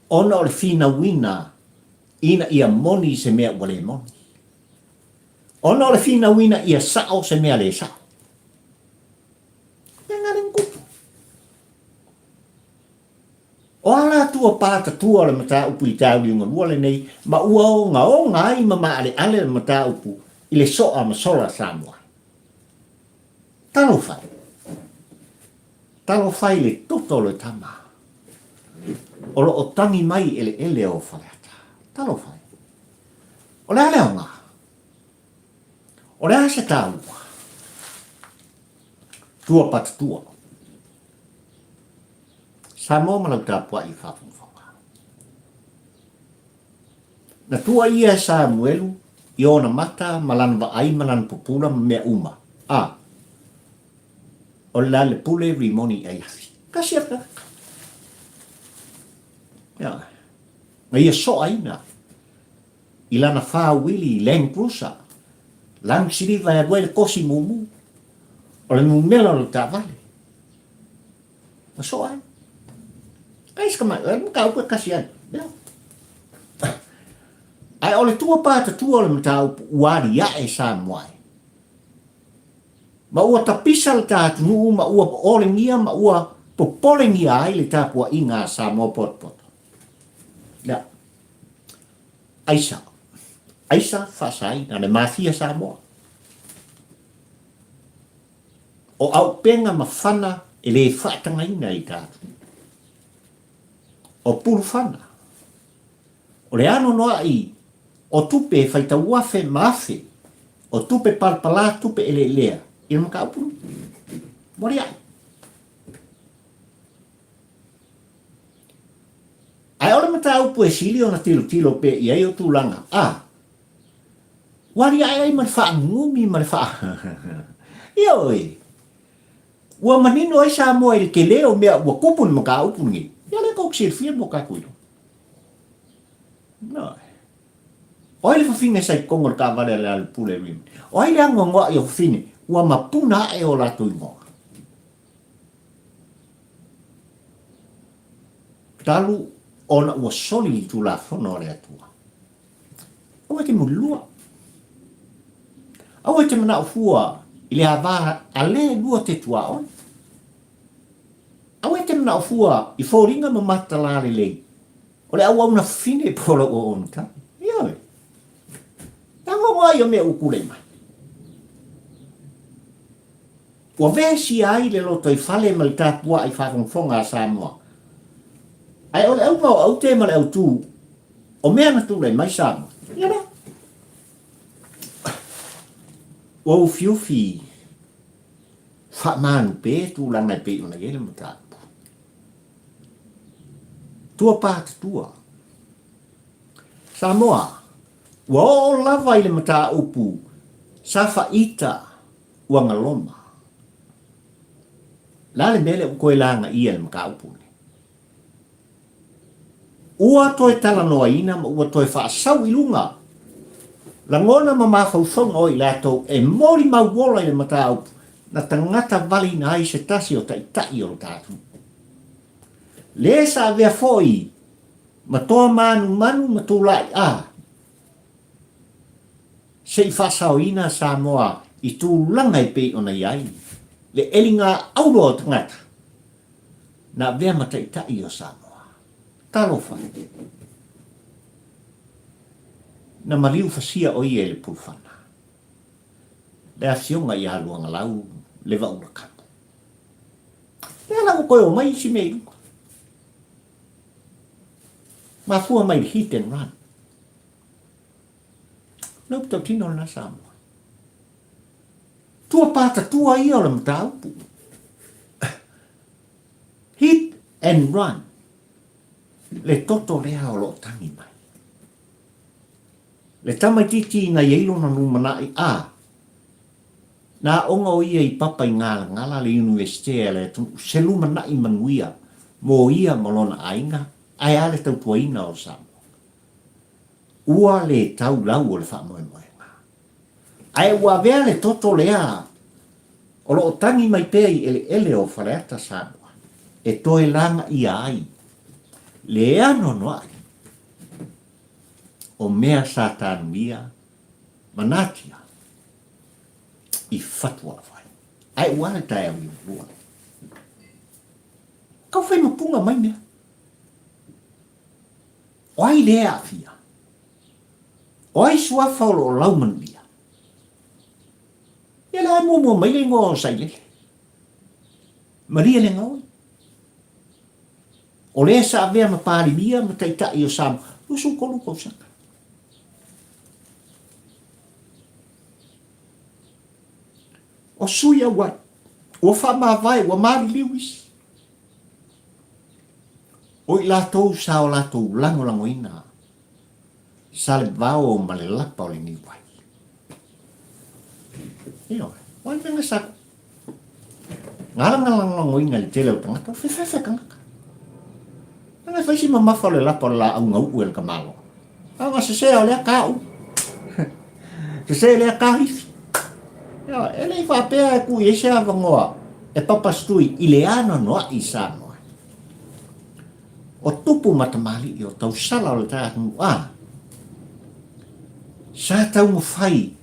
Ona o le finauina ina ia moni se mea ua le moni. Ona o le finauina ia sao se mea le sao. Mea na le tupu. O a la tua patatua o le mataupu i le tauliugalua lenei ma ua ogaoga ai ma maaleale le mataupu i le soa ma sola Samoa? Talofa e! Talofa i le toto o le tama o lo o tagi mai i eleele o Faleata. Talofa e! O le a le aoga? O le a se taua? Tua patatua. Samoa ma lau tapuai i faafogafoga. Na tua ia e Samuelu i ona mata ma lana vaai ma lana pupula ma mea uma, a o le lalepule Rimoni i Aiafi. Tasi a tagata. Ia, na ia soaina i lana fāuili i Land Cruiser, lanu siliva e alu ai le kosi mumu, o le numera o le taavale. Na soa ai. Ai se kamai, e mataupu e kasi ai. Ia. Ae o le tua patatua o le mataupu ua aliae Samoa e. Ma ua tapisa le ta atunuu ma ua olegia ma ua popolengia ai le tapuaiga a Samoa potopoto. Ia. Aisa. Aisa faasaina le mafia Samoa. O auupega ma fana e le faatagaina i tatou. O pulufana, o le anoanoai o tupe e faitau afe ma afe o tupe palapala tupe eleelea i le mataupu lenei. Moliaʻi. Ae o le mataupu e sili ona tilotilo pea i ai o tulaga a Ua aliae ai ma le faanumi ma le faa... Ioe! Ua manino ai Samoa i le tele o mea ua tupu i le mataupu lenei. Ia lea tou te silafia mo tatou iloa. Ioe. O ai le fafine sa i totonu o le taavale a Lealailepule Raymond? O ai le anoanoai o fafine ua mapuna ae o latou igoa? Talu ona ua soli le Tulafono a le Atua. Aua e te mulilua. Aua e te manao fua i le ava a le lua te tuaoi. Aua e te manao fua i foliga ma mata lalelei o le auauna fafine po o lau auauna tane. Ioe. Tagogo ai o mea ua tulai mai. Ua vesia ai le lotoifale ma le tapuai faafogafoga a Samoa. Ae o le auga o aute ma le autū, o mea na tulai mai Samoa, ia lea. Ua ufiufi faamanupe tulaga e pei ona i ai le mataupu. Tua patatua. Samoa, ua oo lava i le mataupu sa faita ua galoma. O le a le mea lea ua toe lagaia i le mataupu lenei? Ua toe talanoaina ma ua toe faasau i luga lagona ma mafaufauga o i latou e molimau ola i le mataupu na tagata valeina ai se tasi o taitai o le tatou. Le sa avea foi ma toa manumanu ma tulai a Se i faasaoina Samoa i tulaga e pei ona i ai le eliga auro o tagata na avea ma taitai o Samoa. Talofa! Na maliu fasia o ia i le pulufana, le afioga ia Luagalau le Vaulakamu. Lea la ua toe omai isi mea i luga. Mafua mai i le hit and run. Le upu tautino lena Samoa. Tua patatua ia o le mataupu. Hit and run. Le toto lea o lo o tangi mai. Le tamaitiiti na i ai lona lumanai a na aoga o ia i papa i Galagala le Iunivesite a le atunuu se lumanai manuia mo ia ma lona aiga ae a le tautuaina o Samoa. Ua le tau lau o le faamoemoega. Ae ua avea le toto lea o lo o tagi mai pea i eleele o Faleata Samoa e toe lagaia ai le anoanoai o mea sa tanuia ma natia i Fatualavai. Ae ua a le taeao i Omalua? Kau fai mapunga mai mea. O ai lea e aafia? O ai suafa o lo o laumanuia? Ia lea e muamua mai le igoa o Sailele. Malie le gaoi. O lea sa avea ma Palemia ma Taitai o Samoa, 23 tausaga. O sui auai, ua faamavae, ua maliliu isi. O i latou sa o latou lagolagoina sa le vao ma le lapa o le niuwai. Ioe, o a le mea na sa galagalagoina i le tele o tagata, o fefefe tagata. Leaga e fai si mamafa o le lapa o le laau gau'u e le tamaloa. A na sese o lea ka u. Sese lea ka ifi. Ioe, e le i faapea e tuu i ai se avanoa e papasitui i le anoanoai i Samoa. O tupu ma tamalii o tausala o le tae atunuu a sa taumafai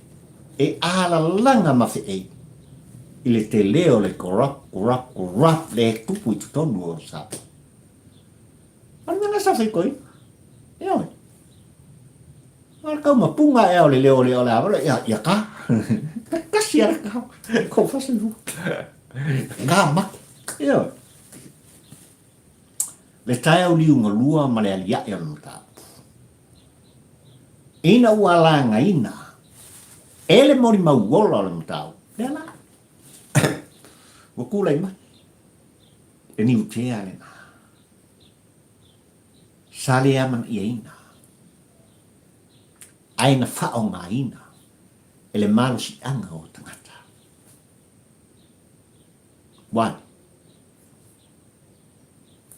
e alalaga ma feei i le tele o le corrupt, corrupt, corrupt le tupu i totonu o Samoa. O le mea lena sa faikoina. Ioe. O le kaumapunga ea o le leo lea o le a ia, ia ka. Kasi ala ka. Ko fasi fu. Ka mate. Ioe. Le taeao liugalua ma le aliae o le mataupu. Ina ua lagaina e le molimau ola o le mataupu, lea la, ua tulai mai le niutea lena sa le amanaiaina ae na faaaogaina e le malosiaga o tagata. Why?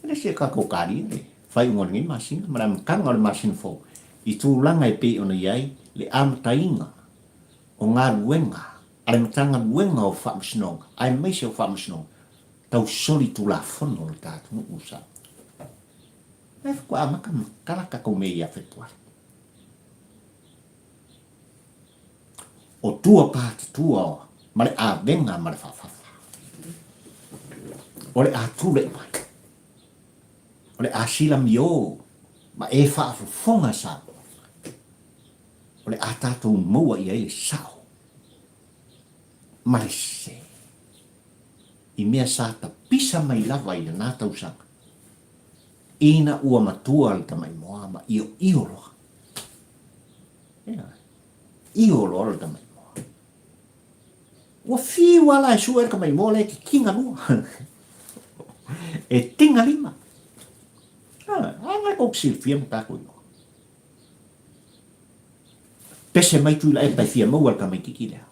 E le sia tatou kalia le faaiuga o lenei masina ma le amataga o le masina fou i tulaga e pei ona i ai le amataina o galuega a le Matagaluega o Faamasinoga aemaise o Faamasinoga tau solitulafono o le ta atunuu o Samoa. Ae faatoa amata matala tatou mea ia Fepuari. O tua patatua ma le avega ma le faafafa. O le a tulai mai. O le a silamio ma e faafofoga Samoa. O le a tatou maua i ai le sao ma le sese i mea sa tapisa mai lava i lena tausaga ina ua matua le tamaimoa ma ioio loa. Ioe. Io loa le tamaimoa. Ua fiu lava la e sue le tamaimoa lea e tiga lua. E tiga lima. A, a tou te silafia ma tatou iloa. Pese mai Tuilaepa e fia maua le tamaititi lea.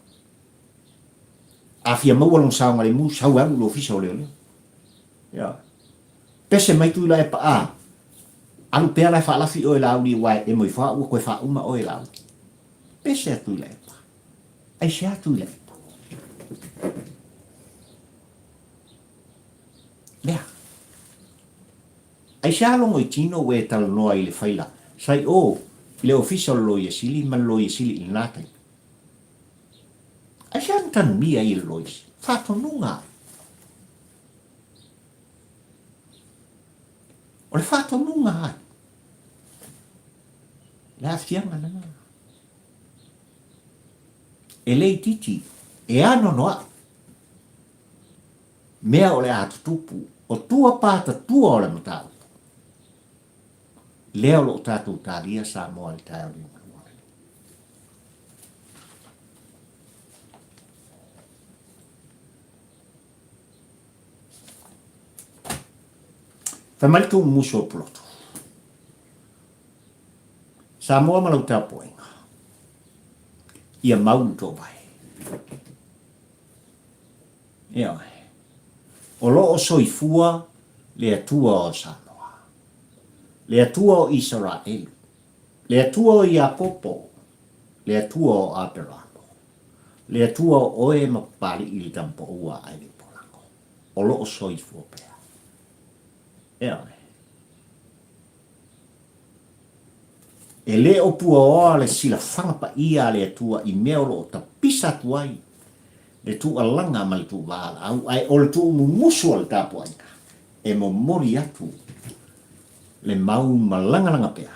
A fia maua lona saogalemu, sau e alu i le ofisa o leoleo. Ioe. Pese mai Tuilaepa, a, alu pea la e faalafi oe Laauli aua e emo ifo au ua toe faauma oe Laauli. Pese a Tuilaepa. Aisea Tuilaepa? Lea. Aisea Logoitino ua e talanoa i le faila sa i o i le ofisa o le Loia Sili ma le Loia Sili i lena taimi? Aisea na tanumia ai e le Loia Sili? Faatonuga ai. O le faatonuga ai. Le aafiaga lena. E le itiiti, e anoanoai mea o le a tutupu, o tua patatua o le mataupu lea o lo o tatou talia Samoa i le taeao liugalua lenei. Fai mai le tuumusu o Pulotu. Samoa ma lau tapuaiga. Ia mau le toovae. Ioe. O lo o soifua le Atua o Samoa, le Atua o Isaraelu, le Atua o Iakopo, le Atua o Aperamo, le Atua o oe ma Papali'i le Tamapoua a Aeleipolango, o lo o soifua pea. Ioe. E le o puaoa le silafaga paia a le Atua i mea o lo o tapisa atu ai le tuualaga ma le tuuvalaau, ae o le tuumumusu o le tapuaiga e momoli atu le mau malagalaga pea,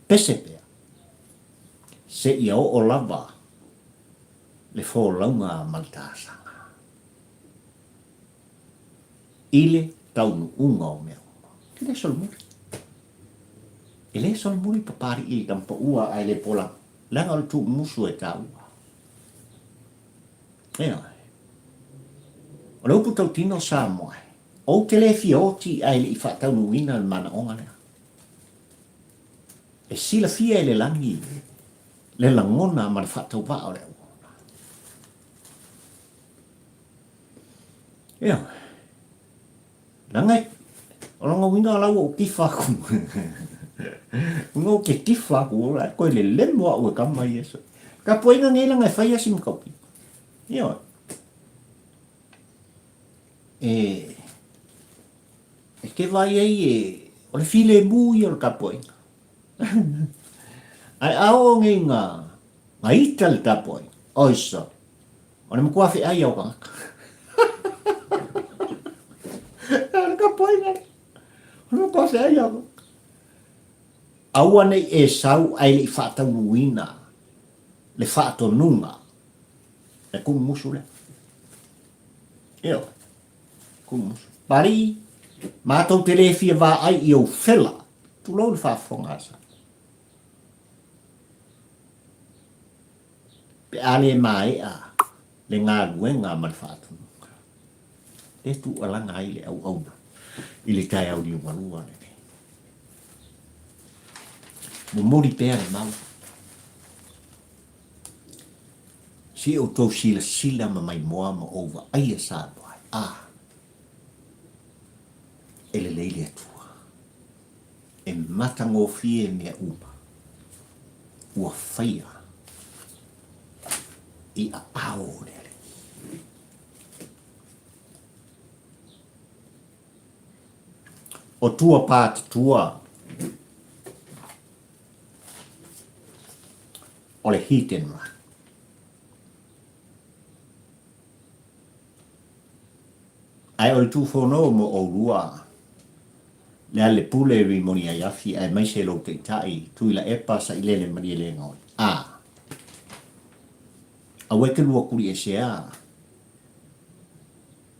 pese pea, seia oo lava le folauga ma le tasaga i le taunuuga o mea uma. E le solomuli. E le solomuli Papalii i le tamapaua ae le pola, leaga o le tuumusu e taua. Ioe. O le upu tautino Samoa, ou te le fia oti ae le i faataunuuina le manaoga lea. E silafia e le lagi le lagona ma le faatauvaa o le auauna. Ioe. Leaga o lona uiga la ua ou tifa aku. Uiga ou te tifa aku, la e toe lelemo au e kama ia. Tapuaiga nei leaga e fai lava si matautia. Ioe. E, e te vaai ai e, o le filemu ia o le tapuaiga. Ae a oo nei ina, na ita le tapuaiga, oi sole. O le matua feai o tagata. O le tapuaiga lea. O le matua feai o tagata. Aua ne i e sau ae le i faataunuuina le faatonuga le kumumusu lea. Ioe, kumumusu. Palii, matou te le fia vaai i ou fela, tulou le faafofoga a Samoa. Pe a le maea le galuega ma le faatonuga, lea e tuualaga ai le auauna i le taeao liugalua lenei. Momoli pea le mau. Se i outou silasila ma maimoa ma ou vaaia Samoa ai. A, e lelei le Atua. E matagofie mea uma ua faia i aao o le Alii. O tua pātatua o le hit and run. Ae o le tufono mo ʻolua Lealepule Rimoni Aiafi aemaise lou taitai Tuilaepa Sailele Malielegaoi. A. Aua e te lua kuliesea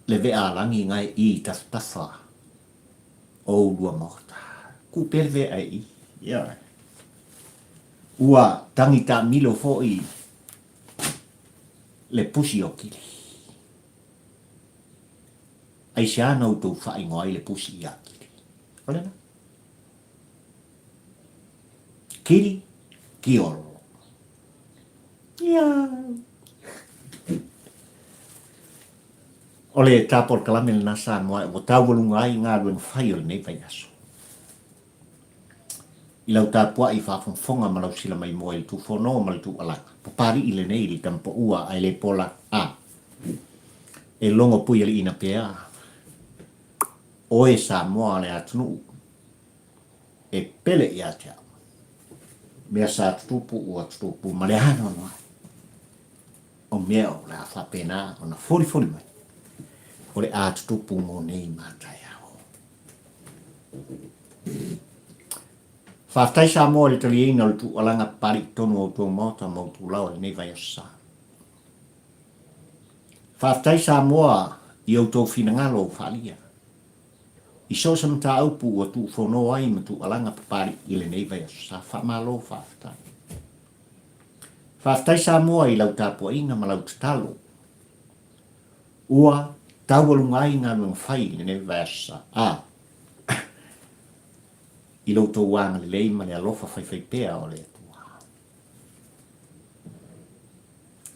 le vea alagi gae i tafatafa o ulua maota. Ku pea le vea e i. Ioe. Ua tagi taamilo foi le pusi o Kili. Aisea na outou faaigoa ai le pusi ia Kili? O lena. Kili, Kiolo. Ia. O le tā polokalame lena Samoa ua taualuga ai galuega fai o lenei vaiaso. I lau tapuai faafogafoga ma lau sila maimoa i le tufono ma le tuualaga, Papali'i lenei i le tamapaua ae le pola a e logo puialiiina pea oe Samoa le atunuu e pele ia te au. Mea sa tutupu ua tutupu ma le anoanoai o mea o le a faapena ona folifoli mai o le a tutupu mo nei ma taeao. Faafetai Samoa i le taliaina o le tuualaga papali i totonu o outou maota ma outou laoa i lenei vaiaso sa. Faafetai Samoa i outou finagalo ua faaalia i so o se mataupu ua tuufono ai ma tuualaga papali i lenei vaiaso sa. Faamalo faafetai. Faafetai Samoa i lau tapuaiga ma lau tatalo Ua taualuga ai galuega fai i lenei vaiaso sa a i lo outou agalelei ma le alofa faifaipea o le Atua.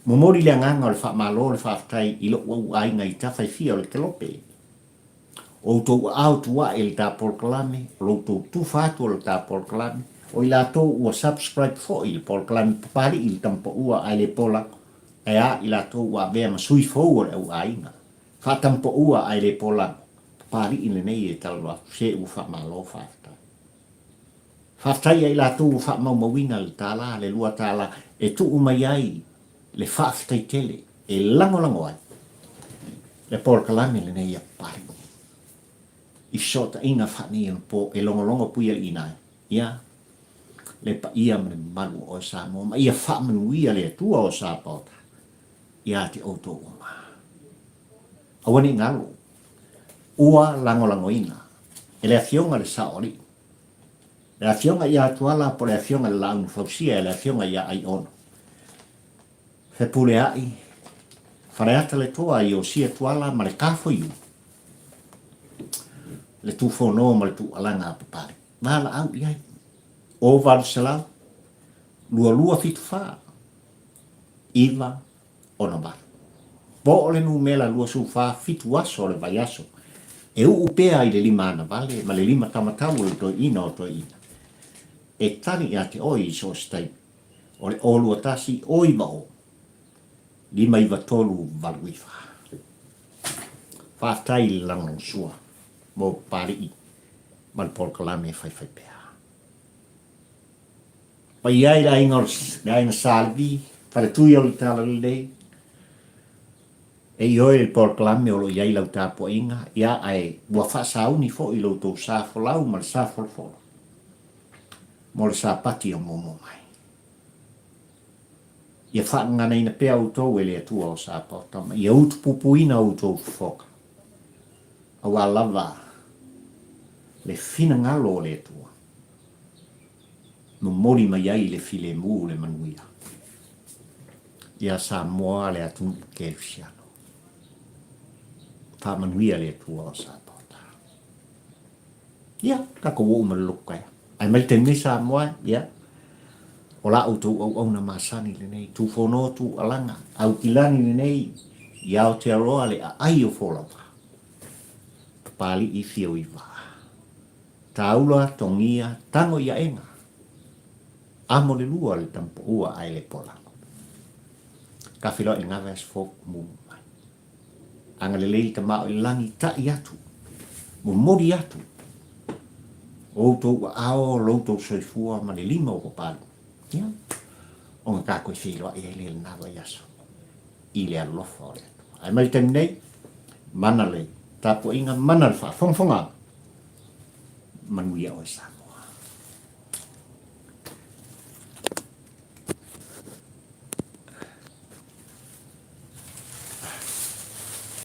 Momoli le agaga o le faamalo le faafetai i lou au aiga i tafa e fia o le kelope. O outou aao tuae i le ta polokalame, o lo outou tufa atu o le ta polokalame, o i latou ua subscribe foi i le polokalame Papalii i le Tama Paua ae le pola, ae a i latou ua avea ma sui fou o le au aiga. Faatama Paua ae le pola, Papalii lenei e talanoa atu, se ua faamalo faafetai. Faafetai ia i latou ua faamaumauina le tala, le $2 e tuu mai ai le faafetai tele e lagolago ai le polokalame lenei a Papalii i fesootaiga faaneionapo e logologo puialiiina ai ia le paia ma le mamalu o oe Samoa ma ia faamanuia le Atua o Sapaota ia te outou uma. Aua ne i galo, ua lagolagoina e le Afioga i le Saoalii, le Afioga ia Tuala po o le Afioga i le Laaunu Fausia e le Afioga ia Aiono, Fepuleai, Faleata le Toa, Iosia Tuala ma le Kafoiu, le Tufono ma le Tuualaga a Papalii. Valaau i ai. O 800 2274 9 68. Po o le numera 24 fitu aso o le vaiaso e uu pea i le lima anavale ma le lima tamatau o le toeaina o toeaina e tali ia te oe i so o se taimi. O le o 21 o 9 o 5 9 3 8 9. Faafetai i le lagolagosua mo Papalii ma le polokalame faifaipea. Paia ai le aiga o le aiga Sa Levi, faletui o le Talalelei, e ioe le polokalame o lo o i ai lau tapuaiga, ia ae ua faasauni foi lo outou sa folau ma le sa folafolo mo le Sapati o muamua mai. Ia faagaganaina pea outou e le Atua o Sapaota ma ia utupupuina outou fofoga, aua lava le finagalo o le Atua. Momoli mai ai le filemu le manuia ia Samoa le atunuu kerisiano. Faamanuia le Atua o Sapaota. Ia, tatou oo ma le lotu taeao. Ae mai le taimi nei Samoa, ia, o la outou auauna masani lenei, Tufono Tualaga, Aukilani lenei, i Aotearoa le aai o Folauga, Papalii Fioiva. Taula togia tago i aega. Amo le lua le tamapaua ae le polago. Ka feiloai i le gave aso fou mumu mai. Agalelei le Tama o i le lagi taʻi atu, momoli atu outou aao, lo outou soifua ma le lima o papalu. Ia, ona tatou e feiloai ai lea i lena vaiaso i le alofa o le Atua. Ae mai le taimi nei, mana le tapuaiga, mana le faafogafoga. Manuia oe Samoa.